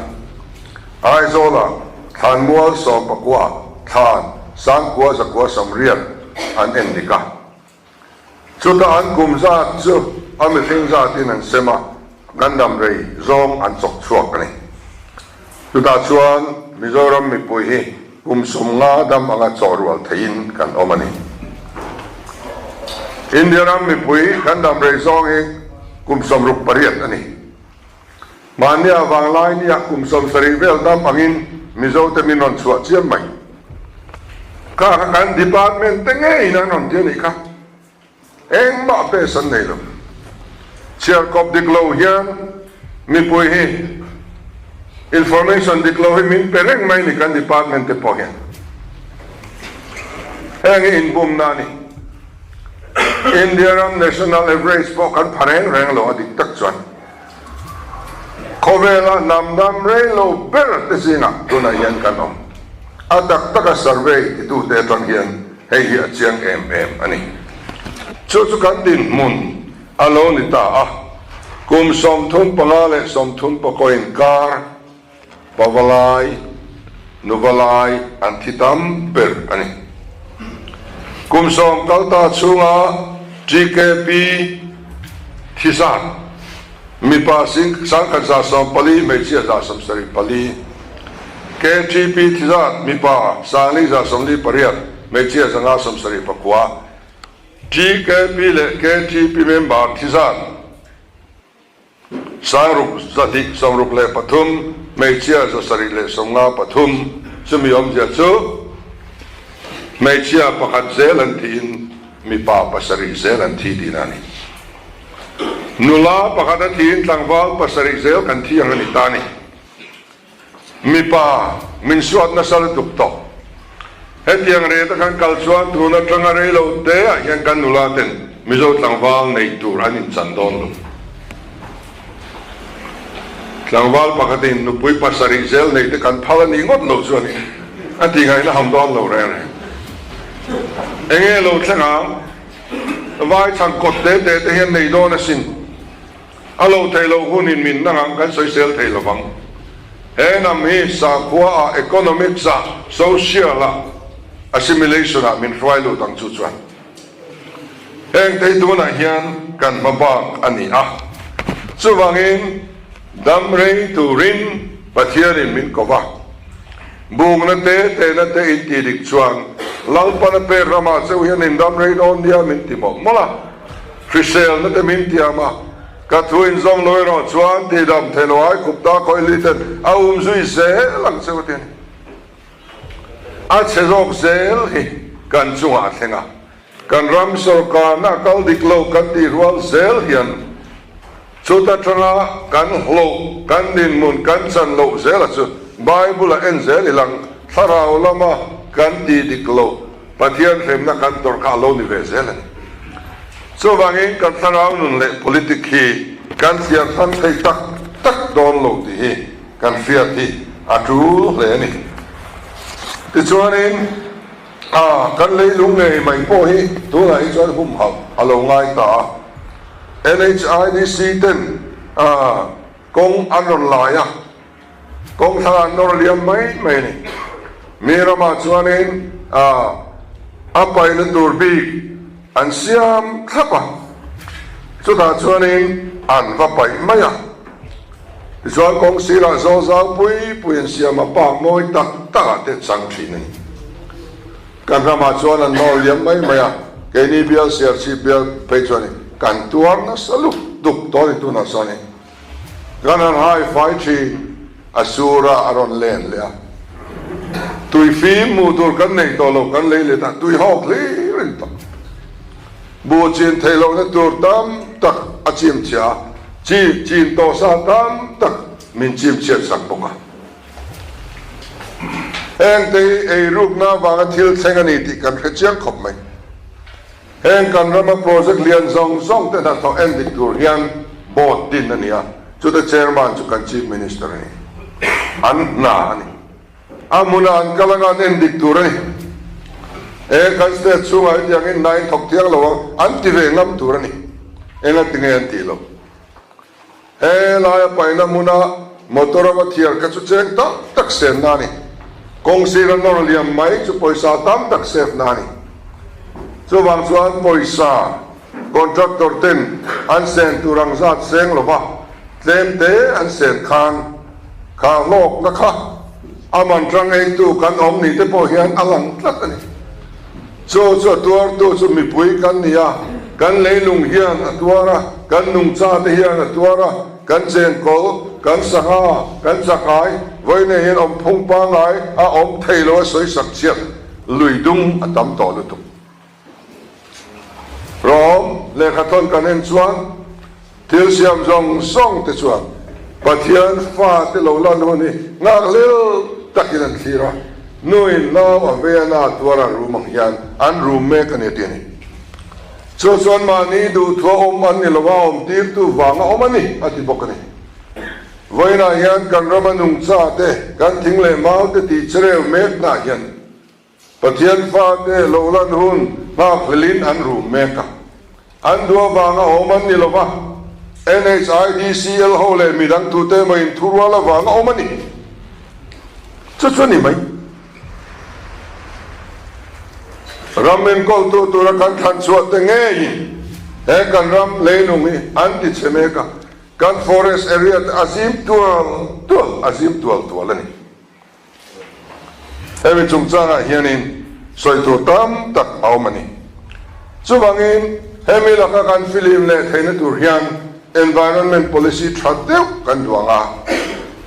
Aizawlah thlanmual sawmpakua thlan sangkua zakua samriat an en dik a. Chutah an kum zat chu a mihring zatin an sem a, kan dam rei zawng an chawk chhuak a ni. Chutah chuan Mizoram mipui hi kum 50 dam anga chawh rual theihin kan awm a ni. India ram mipui kan dam rei zawng hi kum 68 a ni. Mahnia vanglai nia kum 70 vel dam angin Mizote min rawn chhuah chiam mai. Kha kha kan department te ngeiin an rawn ti a nih kha. Engmah base an nei lo. Chhiarkawp dik lo hian mipui hi information dik lo hi min pe reng mai ni kan department te pawh hian. Heng hi inbumna a ni. India ram national average pawh kan pha reng reng lo a dik tak chuan. Khawvela hnam dam rei lo ber te zingah tunah hian kan awm. A tak taka survey titute atang hian hei hi a chiang em em a ni. Chu chu kan dinhmun a lo ni ta a, kum 35 leh 34 inkar Pavalai, Nuvalai an thi tam ber a ni. Kum 10 kal ta chhunga TKP thi zat, mipa 1114, hmeichhia 74. KTP thi zat mipa 5148, hmeichhia 579. TKP leh KTP member thi zat 6263, hmeichhia 753. Chumi awmzia chu hmeichhia pakhat zel an thiin mipa pasarih zel an thi tihna a ni. Nula pakhat a thiin tlangval pasarih zel kan thi ang a ni ta a ni. Mipa min suat nasa lutuk tawh. Hetiang rate a kan kal chuan tun atanga rei lo te ah hian kan nula ten Mizo tlangval neih tur an inchan dawn lo. Tlangval pakhatin nupui pasarih zel neih te kan phal a nih ngawt lo chu a ni. A ti ngaihna ham dawn lo reng reng. Enge lo thleng ang? Vai chhang kawt te te te hian nei dawn asin. A lo theih loh hunin min nang ang kan sawisel thei lovang. He hnam hi sakhua ah, economics ah, social ah, assimilation ah min hruai lut ang chu chuan. Heng te hi tunah hian kan hma bak a ni a. Chuvangin dam rei turin Pathianin min ko va. Bungna te, tehna te in tih dik chuan Lalpana pek ramah cheu hian in dam rei dawn nia min ti mawlh mawlh a. Hriselna te min tiam a, ka thu inzawm lo erawh chuan tihdam theih loh ai khup ta khawih liten a um zui zel ang cheu a ti a ni. A chhe zawk zel hi kan chungah a thleng a, kan ram sawrkarna a kal dik lo kan tih rual zel hian chuta tanga kan hlauh, kan dinhmun kan chan loh zela chu Bible-a en zel i lang, thlarau lama kan tih dik loh Pathian hremna kan tawrh kha a lo ni ve zel a ni. Chuvangin kan thlarau nun leh politic hi kan thliar hrang thei tak tak dawn lo tih hi kan hriat hi a tul hle a ni. Tichuanin a kan leilung ngei mai pawh hi tunah hi chuan humhalh a lo ngai ta a. NHIDC ten a kawng an rawn lai a, kawng thlang an nawr liam mai mai a ni. Mi ramah chuanin a a paihna tur bik an siam thlap a, chutah chuanin an va paih mai a. Tichuan kawng sirah zawl zau pui pui an siam a, park mawi tak tak ah te chang thin a ni. Kan ramah chuan an nawr liam mai mai a, keini bial Serchhip bial phei chuan kan tuar nasa luk duk tawh a ni tunah chuan in kan han hai fai thin a sur a a rawn len leh a, tui fim hmuh tur kan nei tawh lo kan lei let a, tui hawk hlir a ni tawh. Buh chin theih lohna tur tam tak a chim chhia a, chi chin tawh sa tam tak min chim chhiat sak bawk a. Heng te hi eirukna avanga thil thleng a ni tih kan hre chiang khawp mai. Heng kan rama project lian zawng zawng te hnathawh en dik tur hian board din a ni a, chute chairman chu kan chief minister a ni. An hna a ni. A hmuna an kal anga an en dik tur a ni. He kan state chhungah hetiangin hna in thawk thiang lo ang an ti ve ngam tur a ni. Enga ti nge an tih loh? He laia paihna hmuna motor a va thiar kha chu cheng tam tak senna a ni. Kawng sira nawr liam mai chu pawisa tam tak save na a ni. Chuvang chuan pawisa contractor ten an sen tur ang zat seng lova tlem te an sen khan kha hlawkna kha a man tang eitu kan awm ni te pawh hian a lang tlat a ni. Chu chu a tuartu chu mipui kan ni a, kan leilung hian a tuar a, kan nungcha te hian a tuar a, kan chenkawl, kan sangha, kan chakai, vawiin hian awmphung pangngai a awm thei lo a sawisak chhiat lui dung a tam tawh lutuk. Rom lehkhathawn kan en chuan thil siam zawng zawng te chuan Pathian fate lo lan hun hi nghakhlel takin an thlir a, nuin nau a vei a na tuar an rum ang hian an rum mek a ni a ti a ni. Chu chuan mahni duhthua awm an ni lo a, awmtirtu vanga awm a ni a ti bawk a ni. Vawiinah hian kan rama nungcha te, kan thing leh mau te tih chereu meknaah hian Pathian fate lo lan hun nghakhlelin an rum mek a, an duh avanga awm an ni lova, NHIDCL ho leh midang tute emaw inthurual avanga awm a ni. Chu chu a ni mai. Ram enkawltu tura kan thlan chhuah te ngeiin he kan ram leilung hi an ti chhe mek a, kan forest area te a zim tual tual a zim tual tual a ni. Hemi chungchangah hianin sawi tur tam tak a awm a ni. Chuvangin hemi laka kan filim leh theihna tur hian environment policy tha deuh kan duang a.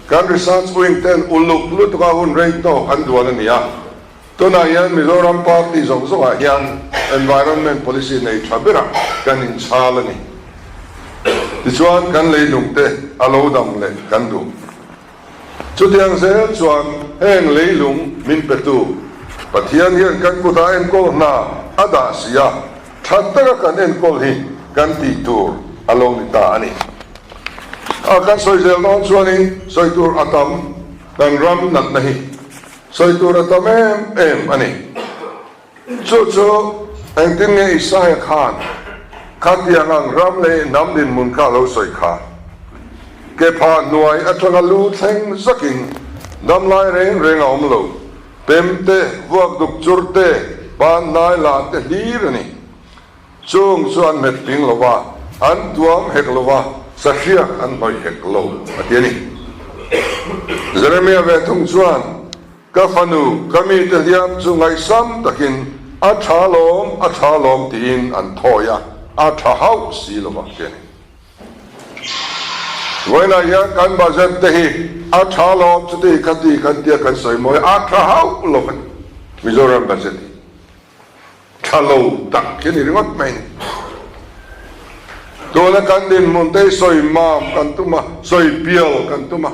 Kan research wing ten uluk lutuka hun rei tawk an duan a ni a. Tunah hian Mizoram party zawng zawngah hian environment policy nei tha berah kan inchhal a ni. Tichuan kan leilungte a lo dam leh kan duh. Chutiang zel chuan heng leilung min petu Pathian hian kan kutah enkawl hna a dah si a, tha taka kan enkawl hi kan tih tur a lo ni ta a ni. A kan sawi zel dawn chuanin sawi tur a tam kan ram natna hi sawi tur a tam em em a ni. Chu chu engtin nge Isaiah khan khatiang ang ram leh hnam dinhmun kha a lo sawi kha? Kepha hnuai atanga lu thleng zakin damlai reng reng a awm lo, pem te, vuak duk chur te, ban hnai lah te hlir a ni. Chung chu an hmet ping lo va, an tuam hek lo va, sahriak an hnawih hek lo, a ti a ni. Jeremiah ve thung chuan, Ka fanu, ka mite hliam chu ngaihsam takin a tha lawm, a tha lawm tiin an thawi a, a tha hauh si lo vang che ni. Vawiinah hian kan budget te hi a tha lawm chuti khati kan tia kan sawi mawi a, a tha hauh lo a ni. Mizoram budget hi tha lo tak hi a ni ringawt mai ni. Tuna kan dinhmun te hi sawi mam kan tum a, sawi pial kan tum a.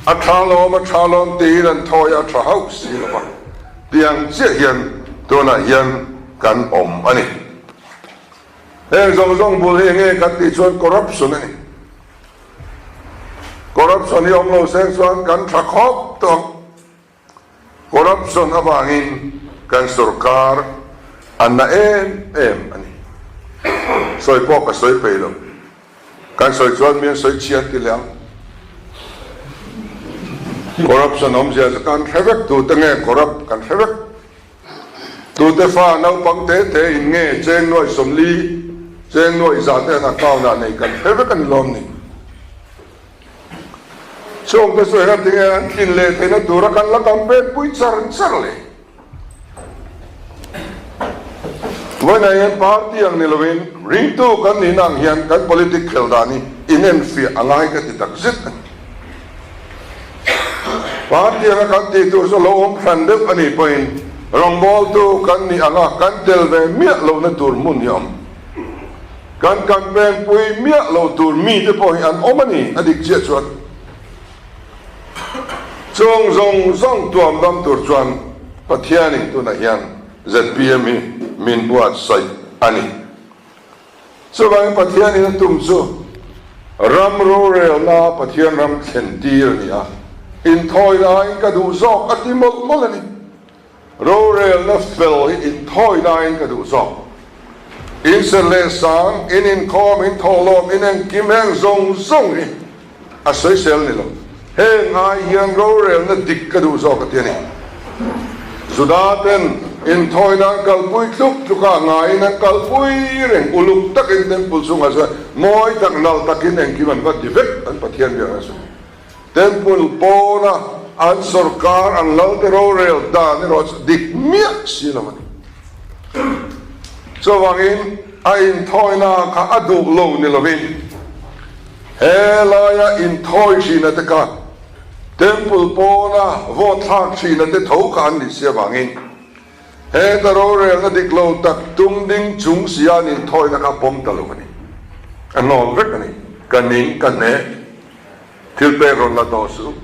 A tha lawm, a tha lawm tiin an thawi a tha hauh si lo va, tiang chiah hian tunah hian kan awm a ni. Heng zawng zawng bul hi enge kan tih chuan corruption a ni. Corruption hi awm lo seng chuan kan tha khawp tawh ang. Corruption avangin kan sorkar a na em em a ni. Sawi pawh ka sawi peih lo. Kan sawi chuan mi an sawi chhia an ti leh ang. Corruption awmzia chu kan hre vek, tute nge corrupt kan hre vek. Tute fa naupang te te in nge cheng nuaih 40, cheng nuaih za te an account ah nei kan hre vek a ni lawm ni. Chungte chu engati nge an tlin leh theihna tura kan la campaign pui char char le? Vawiinah hian party ang ni loin ringtu kan nihna ang hian kan politic khel dan hi inenfiah a ngai ka ti tak zet a ni. Party anga kan tih tur chu lo awm hran deuh a nih pawhin rawngbawltu kan nih anga kan tel ve miah lohna tur hmun hi a awm. Kan campaign pui miah lo tur mite pawh hi an awm a ni, a dik chiah chuan. Chung zawng zawng tuam dam tur chuan Pathianin tunah hian zpm hi min buatsaih a ni. Chuvangin Pathianin a tum chu ram rorelna Pathian ram thlen tir a ni a, inthawi laiin ka duh zawk a ti mawlh mawlh a ni. Rorelna fel hi inthawi laiin ka duh zawk. In serh leh sang, in inkhawm, in thawhlawm, in engkim heng zawng zawng hi a sawisel ni lo. Heng ai hian rorelna dik ka duh zawk a ti a ni. Juda ten inthawina an kalpui tluk tluk a, ngaiin an kalpui reng uluk takin temple chungah chuan mawi tak nalh takin engkim an va ti vek an Pathian biakna chu. Temple pawna an sorkar an lalte rorel dan erawh chu dik miah si lo a ni. Chuvangin a inthawina kha a duh lo ni lovin he laia inthawi thina te kha Temple pawna vote thlak thina te tho kha an nih si avangin heta rorelna dik lo tak tum ding chung sia an inthawina kha pawm ta lo a ni. A hnawn vek a ni. Ka ning ka hne. Thil pek rawn la tawh suh.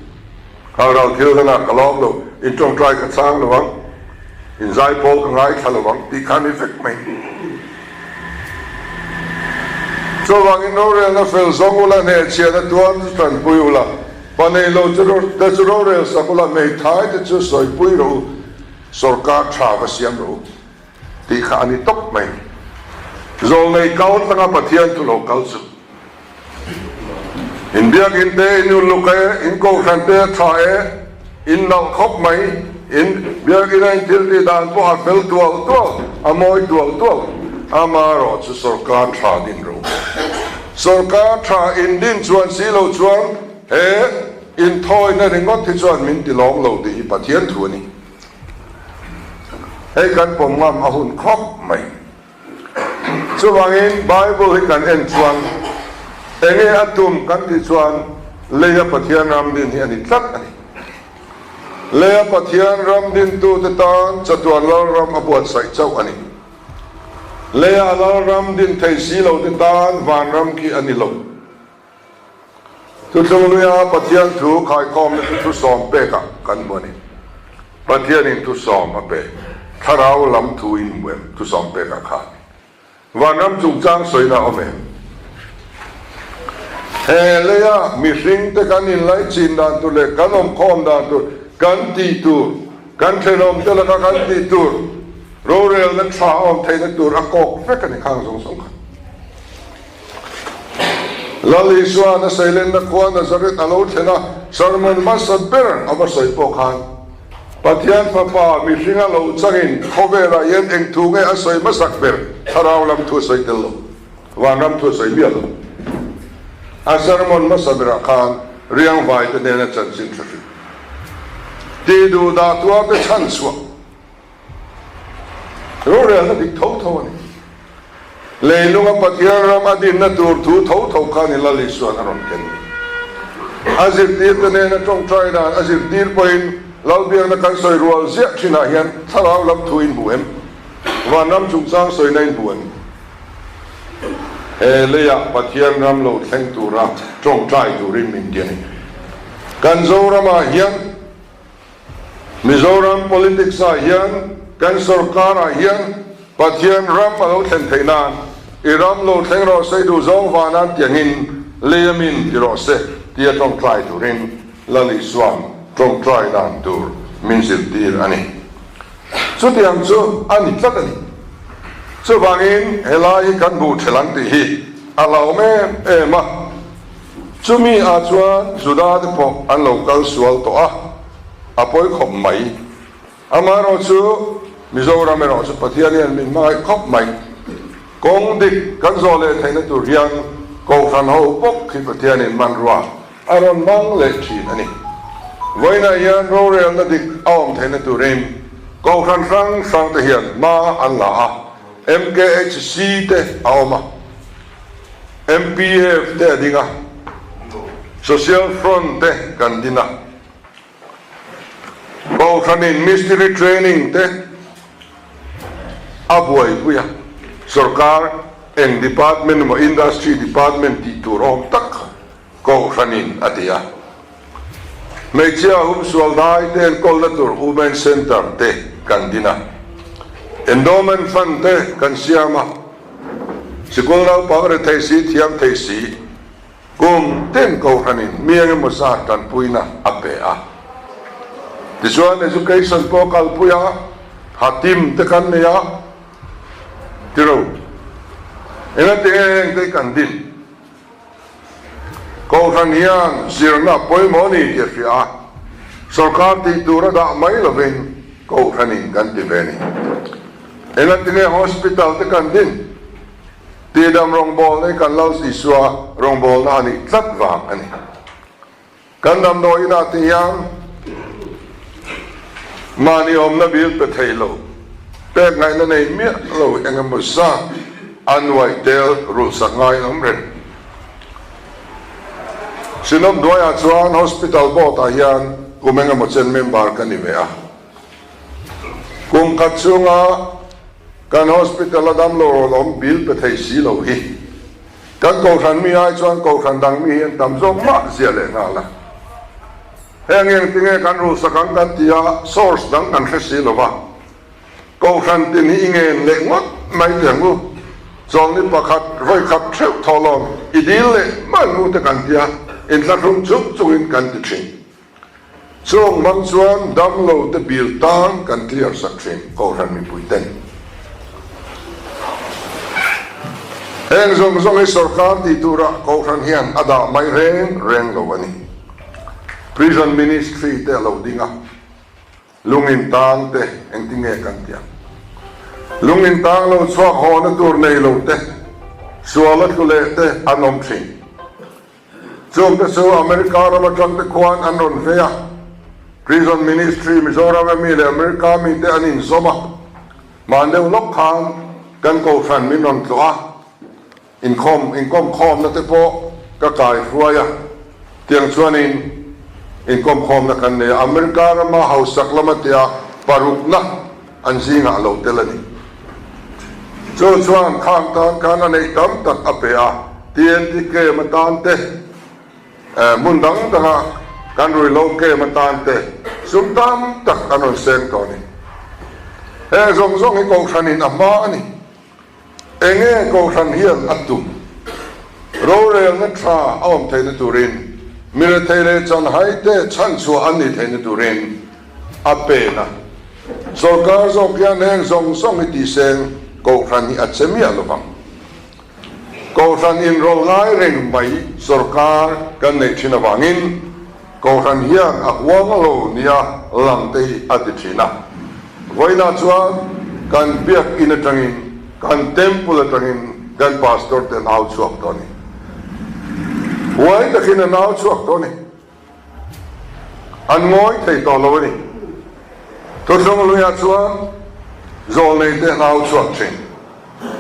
Khang ral thil danah ka lawm lo, in tawngtai ka chang lo ang, in zai pawl ka ngaithla lo ang tih kha ni vek mai. Chuvangin rorelna fel zawng ula, hnehchhiahna tuar chu tanpui ula, pa nei lo te chu rorel sak ula, hmeithai te chu sawipui rawh u, sawrkar tha va siam rawh u tih kha a ni tawp mai. Zawlnei kal tlanga Pathian thu lo kal chu. In biakinn te in uluk e, in kohhran te a tha e, in nalh khawp mai, in biakinn a in thil tih dan pawh a fel tual tual, a mawi tual tual, amaherawh chu sawrkar tha din ro. Sawrkar tha in din chuan si lo chuan he. inthawina ringawt hi chuan min ti lawm lo tih hi Pathian thu a ni. Hei kan pawm ngam a hun khawp mai. Chuvangin Bible hi kan en chuan enge a tum kan tih chuan leia Pathian ram din hi a ni tlat a ni. Leia Pathian ram dintute tan chatuan lalram a buatsaih chauh a ni. Leia lalram din thei si lote tan vanram khi a ni lo. Thuthlung luia Pathian thu khaikhawmna chu thusawm pekah kan hmu a ni. Pathianin thusawm a pe. Thlarau lam thu in hmu em? Thusawm pekah khan vanram chungchang sawina a awm em? He leia mihringte kan inlaichin dan tur leh kan awmkhawm dan tur, kan tih tur, kan thenawmte laka kan tih tur, rorelna tha a awm theihna tur a kawk vek a ni khang zawng zawng kha. Lal Isua'n a seilenna khua Nazareth a lo thlen a, sermon hmasa ber a va sawi pawh khan, Pathian Fapa mihringa lo changin khawvelah hian eng thu nge a sawi hmasak ber? Thlarau lam thu a sawi tel lo, vanram thu a sawi miah lo. A sermon hmasa berah khan riangvaite hnena chanchin tha hrilh, tihduh dah tuarte chhanchhuah, Rorelna dik tho tho a ni. Leilunga Pathian ram a dinna tur thu tho tho kha ni Lal Isua'n a rawn ken. A zirtirte nena tawngtai dan a zirtir pawhin Lalbiakna kan sawi rual ziah thinah hian thlarau lam thu in hmu em? Vanram chungchang sawina in hmu em? He leiah Pathian ram lo thleng tura tawngtai turin min ti a ni. Kan Zoramah hian Mizoram politics ah hian kan sorkar ah hian Pathian ram a lo thlen theih nan i ram lo thleng rawh se i duh zawng vanan tiangin lei a min ti rawh se tia tawngtai turin Lal Isua'n tawngtai dan tur min zirtir a ni. Chutiang chu a ni tlat a ni. Chuvangin helai hi kan hmuh thelh ang tih hi a hlauhawm em em a. Chumi ah chuan Juda te pawh an lo kal sual tawh a, a pawi khawp mai. Amaherawh chu Mizoram erawh chu Pathian hian min hmangaih khawp mai. Kawng dik kan zawh leh theihna tur hian Kohhran ho bawk hi Pathianin hmanrua a rawn hmang leh thin a ni. Vawiinah hian rorelna dik a awm theihna turin Kohhran hrang hrang te hian hma an la a, MKHC te a awm a. MPF te a ding a, Social Front te kan din a, Kohhranin Mistiri Training te a buaipui a, sorkar eng department emaw Industry department tih tur awm tak kha Kohhranin a ti a. Hmeichhia humsual dai te enkawlna tur Women Centre te kan din a, Endowment Fund te kan siam a, Sikul naupang rethei si thiam thei si kum tin Kohhranin mi engemaw zat tanpuina a pe a. Tichuan Education pawh kalpui a, Hatim te kan nei a, tiro engatinge heng te hi kan din? Kohhran hian zirna pawimawh a ni tih a hria a, sorkar tih tur a dah mai lovin Kohhranin kan ti ve a ni. Engatinge hospital te kan din? Tihdam rawngbawlna hi kan Lal Isua rawngbawlna a nih tlat vang a ni. Kan damdawi inah te hian mahni awmna bil pe thei lo, pek ngaihna nei miah lo eng emaw zat a nuaih tel rulhsak ngaiin awm reng. Sinop hnuaiah chuan Hospital Board ah hian kum eng emaw chen member ka ni ve a. Kum khat chhunga kan hospital a damlo rawn awm bil pe thei si lo hi Kan Kohhran mi ai chuan Kohhran dang mi hi an tam zawk mah zia leh nghal a. Heng engtinge kan rulsak ang kan ti a, source dang kan hre si lo va. Kohhran tin hi i ngen leh ngawt mai teh ang u. Chawlni pakhat vawi khat theuh thawhlawm i dil leh mai ang u te kan ti a, inthlahrung chung chungin kan ti thin. Chung hmang chuan damlo te bil tang kan clear sak thin Kohhran mipui ten. Heng zawng zawng hi sorkar tih turah Kohhran hian a dah mai reng reng lo a ni. Prison Ministry te a lo ding a, lungin tang te engtinge kan tih ang? Lungin tang lo chhuak hawna tur nei lo te, suala tlu leh te an awm thin. Chungte chu America ram atangte khuan an rawn vei a, Prison Ministry Mizoram a mi leh America mite an inzawm a, mahni deuh lawk khan kan kohhran min rawn tlawh a, Inkhawm inkawm khawmna te pawh ka kai hruai a, tiang chuanin inkawm khawmna kan nei a, America rama hausak lama tia parukna an zingah a lo tel a ni. Chu chuan khang tan khan a neih tam tak a pe a, TNT camp atan te, hmun dang danga kan ruihhlo camp atan te sum tam tak an rawn seng tawh a ni. Heng zawng zawng hi kohhranin a hma a ni. Enge Kohhran hian a tum? Rorelna tha a awm theihna turin, mi rethei leh chanhai te chhanchhuah an nih theihna turin a pen a. Sorkar zawk hian heng zawng zawng hi tihseng Kohhran hi a che miah lo vang. Kohhran inrawlh ngai reng mai sorkar kan neih thin avangin Kohhran hian a huang lo nia lang te hi a ti thin a. Vawiinah chuan kan biakinn atangin, kan temple atangin kan pastor te an au chhuak tawh a ni. Huai takin an au chhuak tawh a ni. An ngawi thei tawh lo a ni. Thuthlung luiah chuan zawlnei te an au chhuak thin.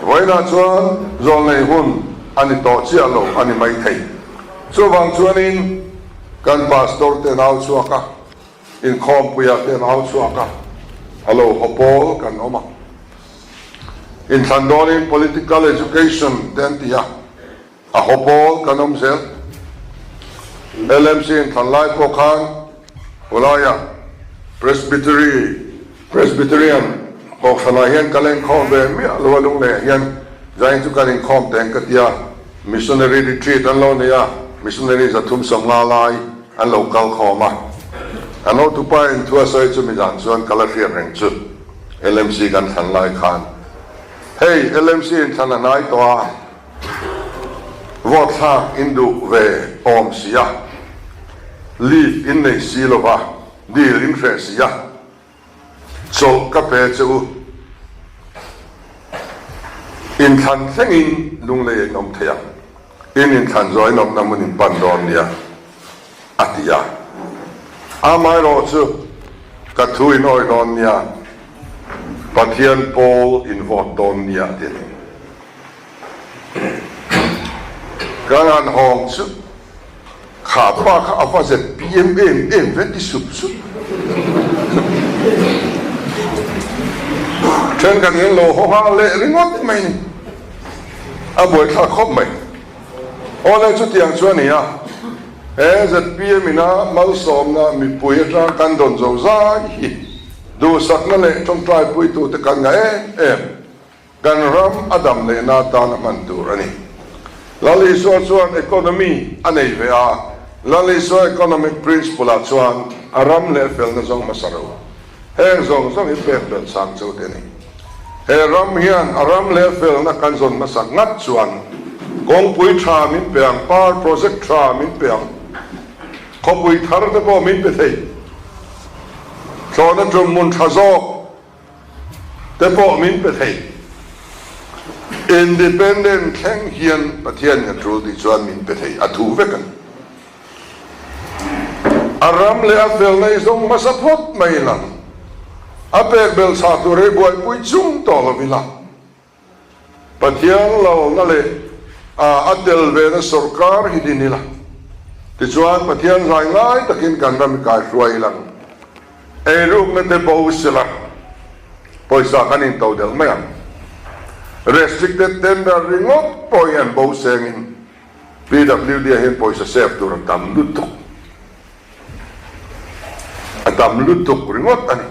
Vawiinah chuan zawlnei hun a ni tawh chiah lo a ni maithei. Chuvang chuanin kan pastor te an au chhuak a, inkhawmpuiah te an au chhuak a, a lo haw pawl kan awm a. Inthlan dawnin political education te an ti a. A haw pawl kan awm zel. LMC inthlan lai pawh khan Pulaia Presbytery, Presbyterian, Kohhranah hian ka la inkhawm ve miah lo a, Lunglei ah hian zain chu kan inkhawm teng ka tia, Missionary Retreat an lo nei a, Missionary 350 lai an lo kal khawm a. An hotupa in thu a sawi chu mizan chuan ka la hriat reng chu LMC kan thlan lai khan hei LMC inthlan a hnai tawh a, Vote thlak in duh ve awm si a, leave in nei si lo va, deal in hreh si a, chawlh ka pe che u. Inthlan thlengin lunglei in awm thei ang, in inthlan zawh in awmna hmun in pan dawn nia, a ti a. Amaherawh chu ka thu in awih dawn nia, Pathian pawl in vote dawn nia, a ti a ni. Kan han hawng chu kha pa kha a va ZPM em em ve ti sup sup. Thenkhat in lo haw nghal leh ringawt mai ni. A buaithlak khawp mai. Awle chutiang chu a ni a, he ZPM ina malsawmna mipui atang kan dawn zo zai hi duhsakna leh tawngtaipuitute kan ngah em em. Kan ram a dam lehna atan a hman tur a ni. Lal Isua chuan economy a nei ve a, Lal Isua economic principle ah chuan a ram leh felna zawng hmasa ro. Heng zawng zawng hi pek belh chang cho te a ni. He ram hian a ram leh felna kan zawn hmasa ngat chuan kawngpui tha min pe ang, power project tha min pe ang, khawpui thar te pawh min pe thei, thlawhna tum hmun tha zawk, te pawh min pe thei. Independent thleng hian Pathian in a tul tih chuan min pe thei, a thu vek a ni. A ram leh a felna i zawng hmasa phawt mai lang, a pek belh chhah tur hi buaipui chung tawh lo ila. Pathian lalna leh a tel vena sawrkar hi din ila, tichuan Pathian zai ngai takin kan ram i kaihruai ilang. Eirukna te bo sela pawisa kan into delh mai ang. Restricted tender ringawt pawh hi an bo sengin PWD ah hian pawisa save tur a tam lutuk. A tam lutuk ringawt a ni.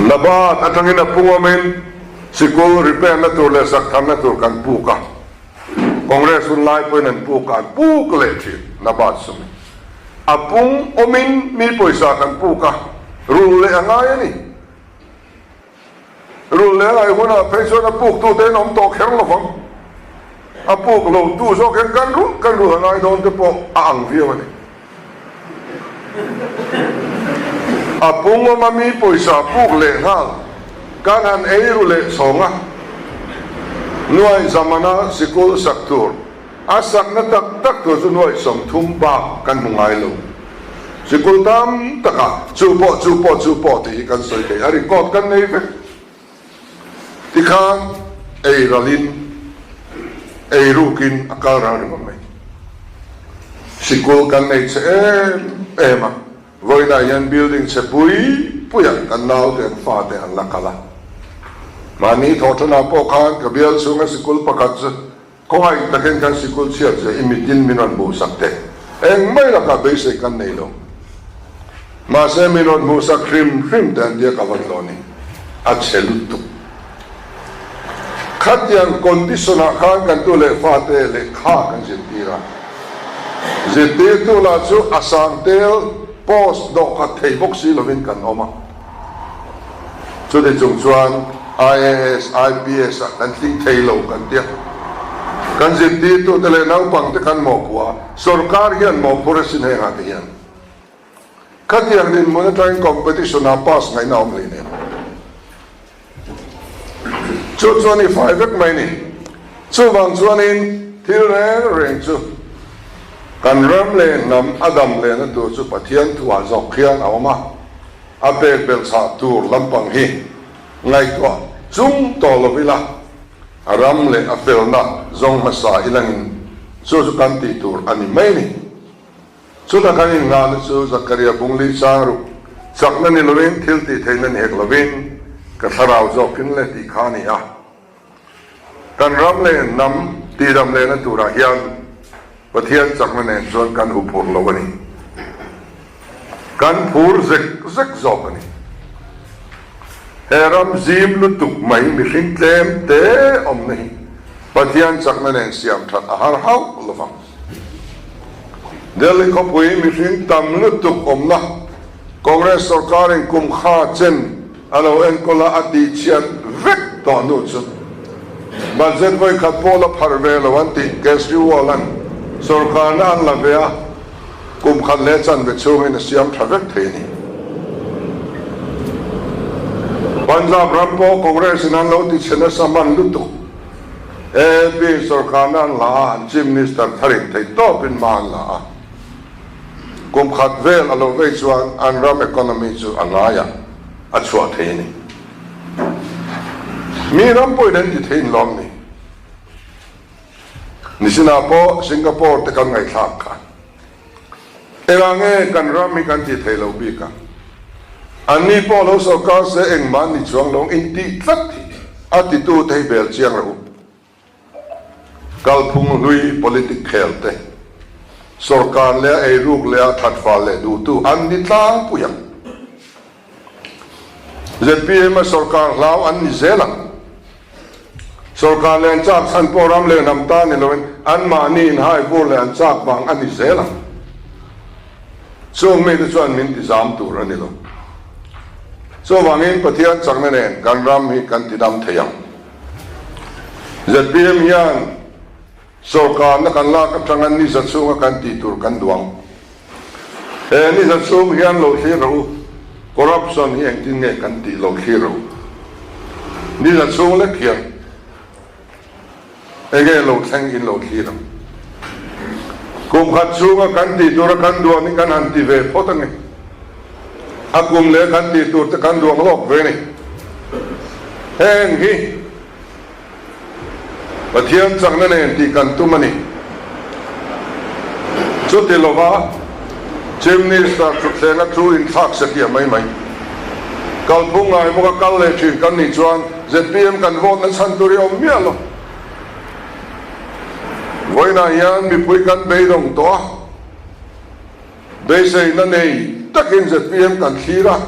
Nabat atangin a pung awmin sikul repair na tur leh sak tharna tur kan puk a, Congress hun lai pawhin an puk a, an puk leh thin Nabat sum hi. A pung awmin mi pawisa kan puk a, rul leh a ngai a ni. Rul leh ngai hunah phei chuan a puk tute in awm tawh kher lovang. A puk lo tu zawk hian kan rulh kan rulh a ngai dawn te pawh a ang viau a ni. A pung awm a mi pawisa puk leh nghal kan han ei ru leh chhawng a, nuai zamana sikul sak tur. A sakna tak tak tur chu nuaih 30 bak kan hmu ngai lo. Sikul tam takah chu pawh chu pawh chu pawh tih hi kan sawi thei a, record kan nei vek. Tikhan ei ralin ei rukin a kal ral ringawt mai. Sikul kan nei che em em a, vawiinah hian building chhe pui puiah kan naute an fate an la kal a. Mahni thawhṭanah pawh khan ka bial chhunga sikul pakhat chu Khawngaih takin kan sikul chhiat zia i mitin min rawn hmuhsak teh. Eng mai lakah beisei kan nei lo. Mahse min rawn hmuhsak hrim hrim teh an tia ka van lo ni. A chhe lutuk. Khatiang condition ah khan kan tu leh fate lehkha kan zirtir a. Zirtirtu lah chu a sang tel post dawhkhat thei bawk si lovin kan awm a. Chuti chung chuan IAS, IPS ah kan tling thei lo kan tia. Kan zirtirtute leh naupangte kan mawhphuh a, sorkar hian mawhphur a sin hengah te hian. Khatiang dinhmun atangin competition ah pass ngaihna a awm hlei nen. Chu chuan i fai vek mai ni. Chuvang chuanin thil reng reng chu kan ram leh hnam a dam lehna tur chu Pathian thuah zawk khian a awm a, a pek belh chhah tur lampang hi ngaihtuah chung tawh lo ila, a ram leh a felna zawng hmasa ilangin chu chu kan tih tur a ni mai ni. Chutah kan innghahna chu Zakaria bungli chang ruk chakna ni lovin thil tih theihna ni hek lovin ka thlarau zawkin le tih kha a ni a. Kan ram leh hnam tihdam lehna turah hian Pathian chakna nen chuan kan huphurh lo a ni. Kan phur zek zek zawk a ni. He ram zim lutuk mai mihring tlem te awmna hi Pathian chakna nen siam that a har hauh lovang. Delhi khawpui mihring tam lutuk awmna Congress sorkarin kum kha chen a lo enkawl a, a tihchhiat vek tawh hnu chu budget vawi khat pawh la pharh ve lo an tih Kejriwal-a'n sorkarna an la ve a, kum khat leh chanve chhungin a siam tha vek thei a ni. Punjab ram pawh Congress-in an lo tichhe nasa hman lutuk. AAP sorkarna an la a, an Chief Minister tharin theih tawpin hma an la a. Kum khat vel a lo vei chuan an ram economy chu a ngai a, a chhuah thei a ni. Mi ram pawhin an ti thei in lawm ni. Nisinah pawh Singapore te kan ngaihthlak kha. Engah nge kan ram hi kan ti thei lo bik ang? Anni pawh lo sorkar se engmah an ni chuang lo in tih tlat hi a titu te hi bel chiang rawh u. Kalphung hlui politic khel te, sorkar leh a eiruk leh a thatfal leh duhtu an ni tlangpui ang. Zpm a sorkar hlau an ni zel ang. Sorkar leh an chak chhan pawh ram leh hnam ta ni loin anmahni inhai vur leh an chak vang a ni zel ang. Chung mite chuan min ti zam tur a ni lo. Chuvangin Pathian chakna nen kan ram hi kan ti dam thei ang. Zpm hian Sorkarna kan lak atanga ni za chhunga kan tih tur kan duang. He ni za chhung hian lo thlir rawh u, corruption hi engtin nge kan tih lo thlir rawh u. Ni za chhung lek hian enge lo thleng in lo thlir ang. Kum khat chhunga kan tih tura kan duang hi kan han ti ve phawt ange. A kum leh kan tih tur te kan duang lawk ve ni. Heng hi. Pathian chakna nen tih kan tum a ni. Chuti lova Chief Minister thutthleng a thu inthlak se tih a mai mai. Kalphung ngai bawk a kal leh thin kan nih chuan zpm kan vote na chhan tur hi a awm miah lo. Vawiinah hian mipui kan beidawng tawh a. Beiseina nei takin zpm kan thlir a,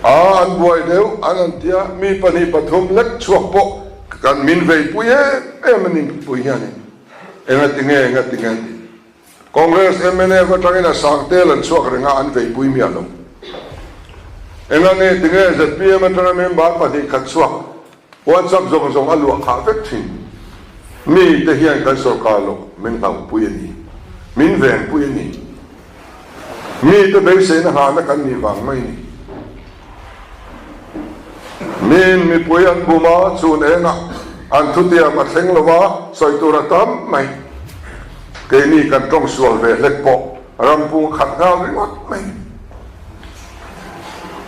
aa an buai deuh an han tia, mi pahnih pathum lek chhuak pawh kan min veipui em em a ni mipui hianin engatinge engatinge an ti. Congress mnf atangin a sang tel an chhuak reng a an veipui miah lo. Engane tinge zpm atanga member pahnih khat chhuak WhatsApp zawng zawng a luah khah vek thin. Mi te hian kan sorkar loh min hlauhpui a ni. Min venpui a ni. Mi te beiseina nghahna kan nih vang mai ni. Miin mipui an bum a, chhun engah. An thutiam a thleng lo a, sawi tur a tam mai. Keini kan tawng sual ve hlek pawh ram pung a khat nghal ringawt mai.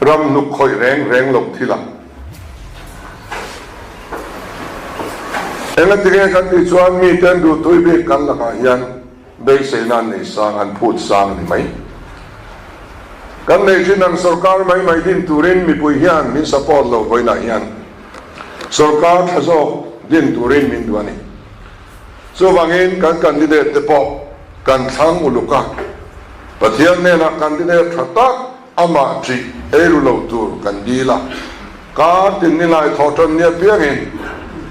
Ram hnuk khawih reng reng lo thil a. Engatinge kan tih chuan miten duhtui bik kan lakah hian Beiseina an nei sang, an phut sang a ni mai. Kan nei thin ang sorkar mai mai din turin mipui hian min support lo vawiinah hian sorkar tha zawk din turin min duh a ni. Chuvangin kan candidate te pawh kan thlang uluk a, Pathian hnenah candidate tha tak amah ṭih eiru lo tur kan dil a. Kar tin nilai thawhṭan ni apiangin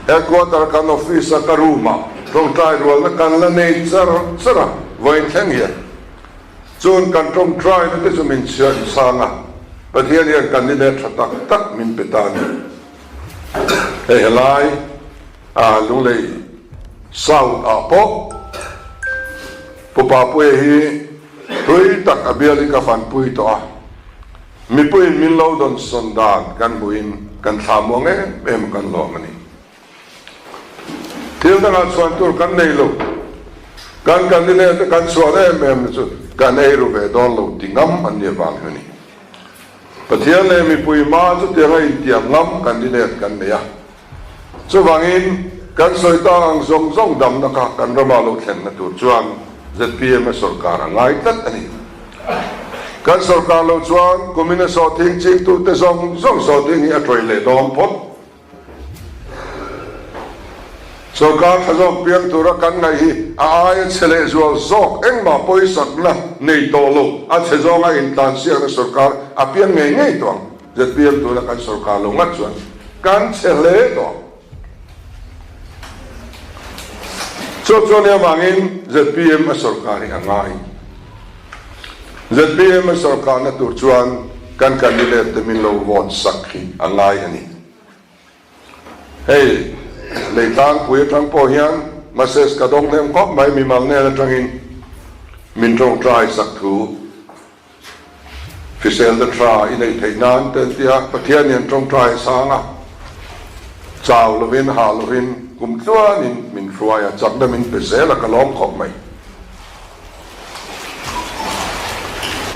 headquarter kan office a ka room ah ṭawngṭai rualna kan la nei char char a, vawiin thleng hian chun kan ṭawngṭaina te chu min chhiar chang a, Pathian hian kan ni leh ṭha tak tak min pe ta a ni. Hei helai ah Lunglei South ah pawh Pu Papuia hi tui tak a bialin ka fanpui tawh a. Mipuiin min lo dawnsawn dan kan hmuhin kan thla muang em em a kan lawm a ni. Thil dangah chhuan tur kan nei lo. Kan candidate te kan chhuan em em na chu kan ei ru ve dawn lo ti ngam an nih avang hi a ni. Pathian leh mipui hma chutianga intiam ngam candidate kan nei a. Chuvangin, kan sawi ta ang zawng zawng damna kha kan rama lo thlenna tur chuan zpm a sawrkar a ngai tlat a ni. Kan sawrkar lo chuan kumin a sawhthing chingtute zawng zawng sawhthing hi a tawih leh dawn phawt. Sawrkar tha zawk piang tura kan ngaih hi a aia chhe leh zual zawk engmah pawisakna nei tawh lo a chhe zawnga intlansiakna sawrkar a piang ngei ngei tawh ang. Zpm tuna kan sawrkar lo ngat chuan kan chhe hle tawh ang. Chu chuan i avangin zpm a sawrkar hi a ngai. Zpm a sawrkarna tur chuan kan candidate te min lo vote sak hi a ngai a ni. Hei Leitlangpui atang pawh hian message ka dawng hnem khawp mai mimal hnen atangin min tawngtai sak thu. Hriselna tha i neih theih nan te an ti a, Pathian hian tawngtai a sang a, chau lovin hah lovin kum tluanin min hruai a, chakna min pe zel a, ka lawm khawp mai.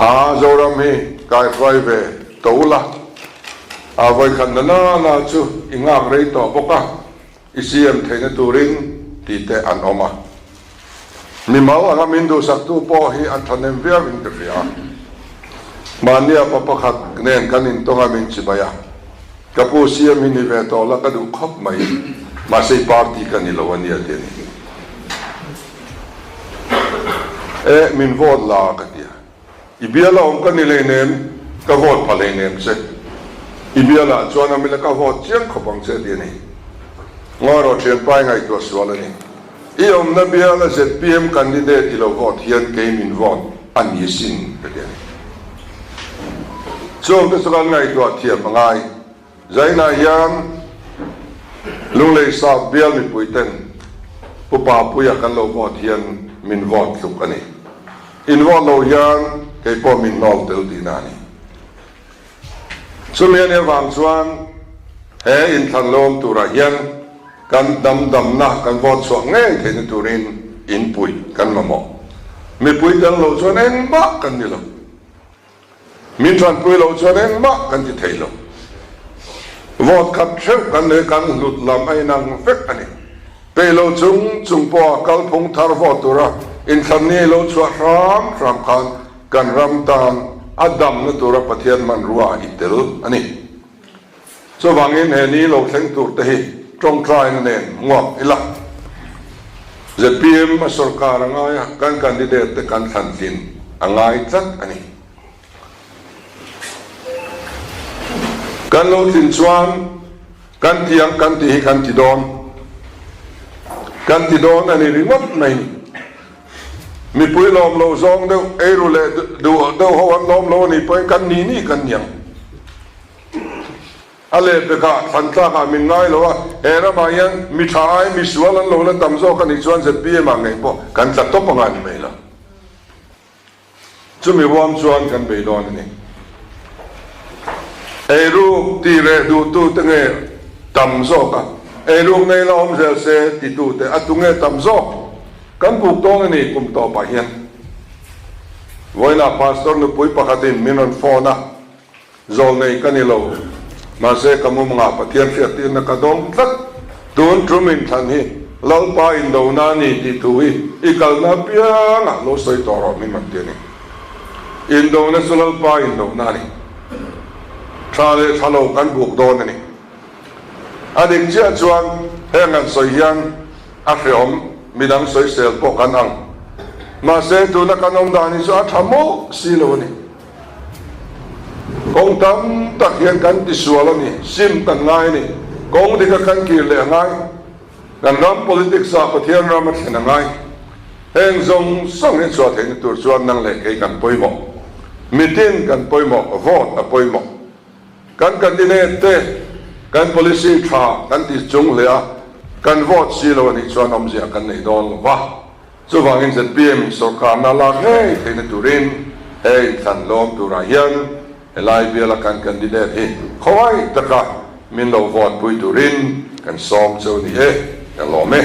A Zoram hi kaihruai ve to ula, a vawikhat na na na chu i nghak rei tawh bawk a, I siam theihna turin tih te an awm a. Mimal anga min duhsaktu pawh hi an thahnem viauin ka hria. Mahnia pa pakhat nen kan intawng a min chibai a, ka pu siam hi ni ve tawh la ka duh khawp mai, mahse i party ka ni lo a nia ti a ni. E, min vote la ka ti a. I biala awm ka ni hleinem, ka vote pha hleinem che. I bialah chuan a mila ka vote chiang khawp ang che ti a ni. Ngawi rawh thianpa i ngaihtuah sual a ni. I awmna biala zpm candidate i lo vote hian kei min vote a ni sin ka ti a ni. Chung te chu kan ngaihtuah thiam a ngai. Zainah hian Lunglei South bial mipui ten Pu Papuia kan lo vote hian min vote tluk a ni. In vote lo hian kei pawh min hnawl tel tihna a ni. Chumi a nih avang chuan he inthlan lo awm turah hian kan dam damna kan vote chhuah ngei theihna turin inpuih kan mamawh. Mipui tel lo chuan engmah kan ni lo. Min tanpui loh chuan engmah kan ti thei lo. Vote khat hreuh kan leh kan hlut lam a inang vek a ni. Peih lo chung chung pawha kalphung thar vote tura inthlan ni lo chhuah hram hram khan kan ram tan a damna tura Pathian hmanrua i tel a ni. Chuvangin he ni lo thleng tur te hi tawngtaina nen nguak ila. Zpm a sorkar a ngai a, kan candidate te kan thlan tlin a ngai tlat a ni. Kan lo tlin chuan kan ti ang kan tih hi kan ti dawn. Kan ti dawn a ni ringawt mai ni. Mipui lawm lo zawng deuh, eiru leh duh deuh ho an lawm lo a nih pawhin kan ni ni kan niang. A lehpekah thlan tlakah min ngai lo a, he ramah hian mi tha ai mi sual an lo la tam zawk a nih chuan zpm ah ngei pawh kan tla tawp anga ni mai lo. Chumi huam chuan kan bei dawn a ni. Eiruk tih reh duhtute nge tam zawk a? Eiruk nei la awm zel se titute a tunge tam zawk kan buk dawn a ni kum tawpah hian. Vawiinah Pastor nupui pakhatin min rawn phone a, Zawlnei ka ni lo, mahse ka mumangah Pathian hriattirna ka dawng tlat. Tun tum inthlan hi Lalpa indona a ni tih thu hi i kalna apiangah lo sawi tawh rawh min rawn ti a ni. Indona chu Lalpa indona a ni. Tha leh tha lo kan buk dawn a ni. A dik chiah chuan heng an sawi hian a hreawm, midang sawisel pawh kan ang. Mahse tuna kan awm dan hi chu a tha mawlh si lo a ni. Kawng tam tak hian kan tisual a ni, sim kan ngai a ni. Kawng dika kan kir leh a ngai. Kan ram politics ah Pathian ram a thlen a ngai. Heng zawng zawng hi chhuah theihna tur chuan nang leh kei kan pawimawh. Mitin kan pawimawh, vote a pawimawh. Kan candidate te kan policy tha kan ti chung hle a, kan vote si lo a nih chuan awmzia kan nei dawn lo va. Chuvangin zpm sawrkarna lak ngei theihna turin he inthlan lawm turah hian helai biala kan candidate hi khawngaih taka min lo vote pui turin kan sawm cheu ni e, ka lawm e.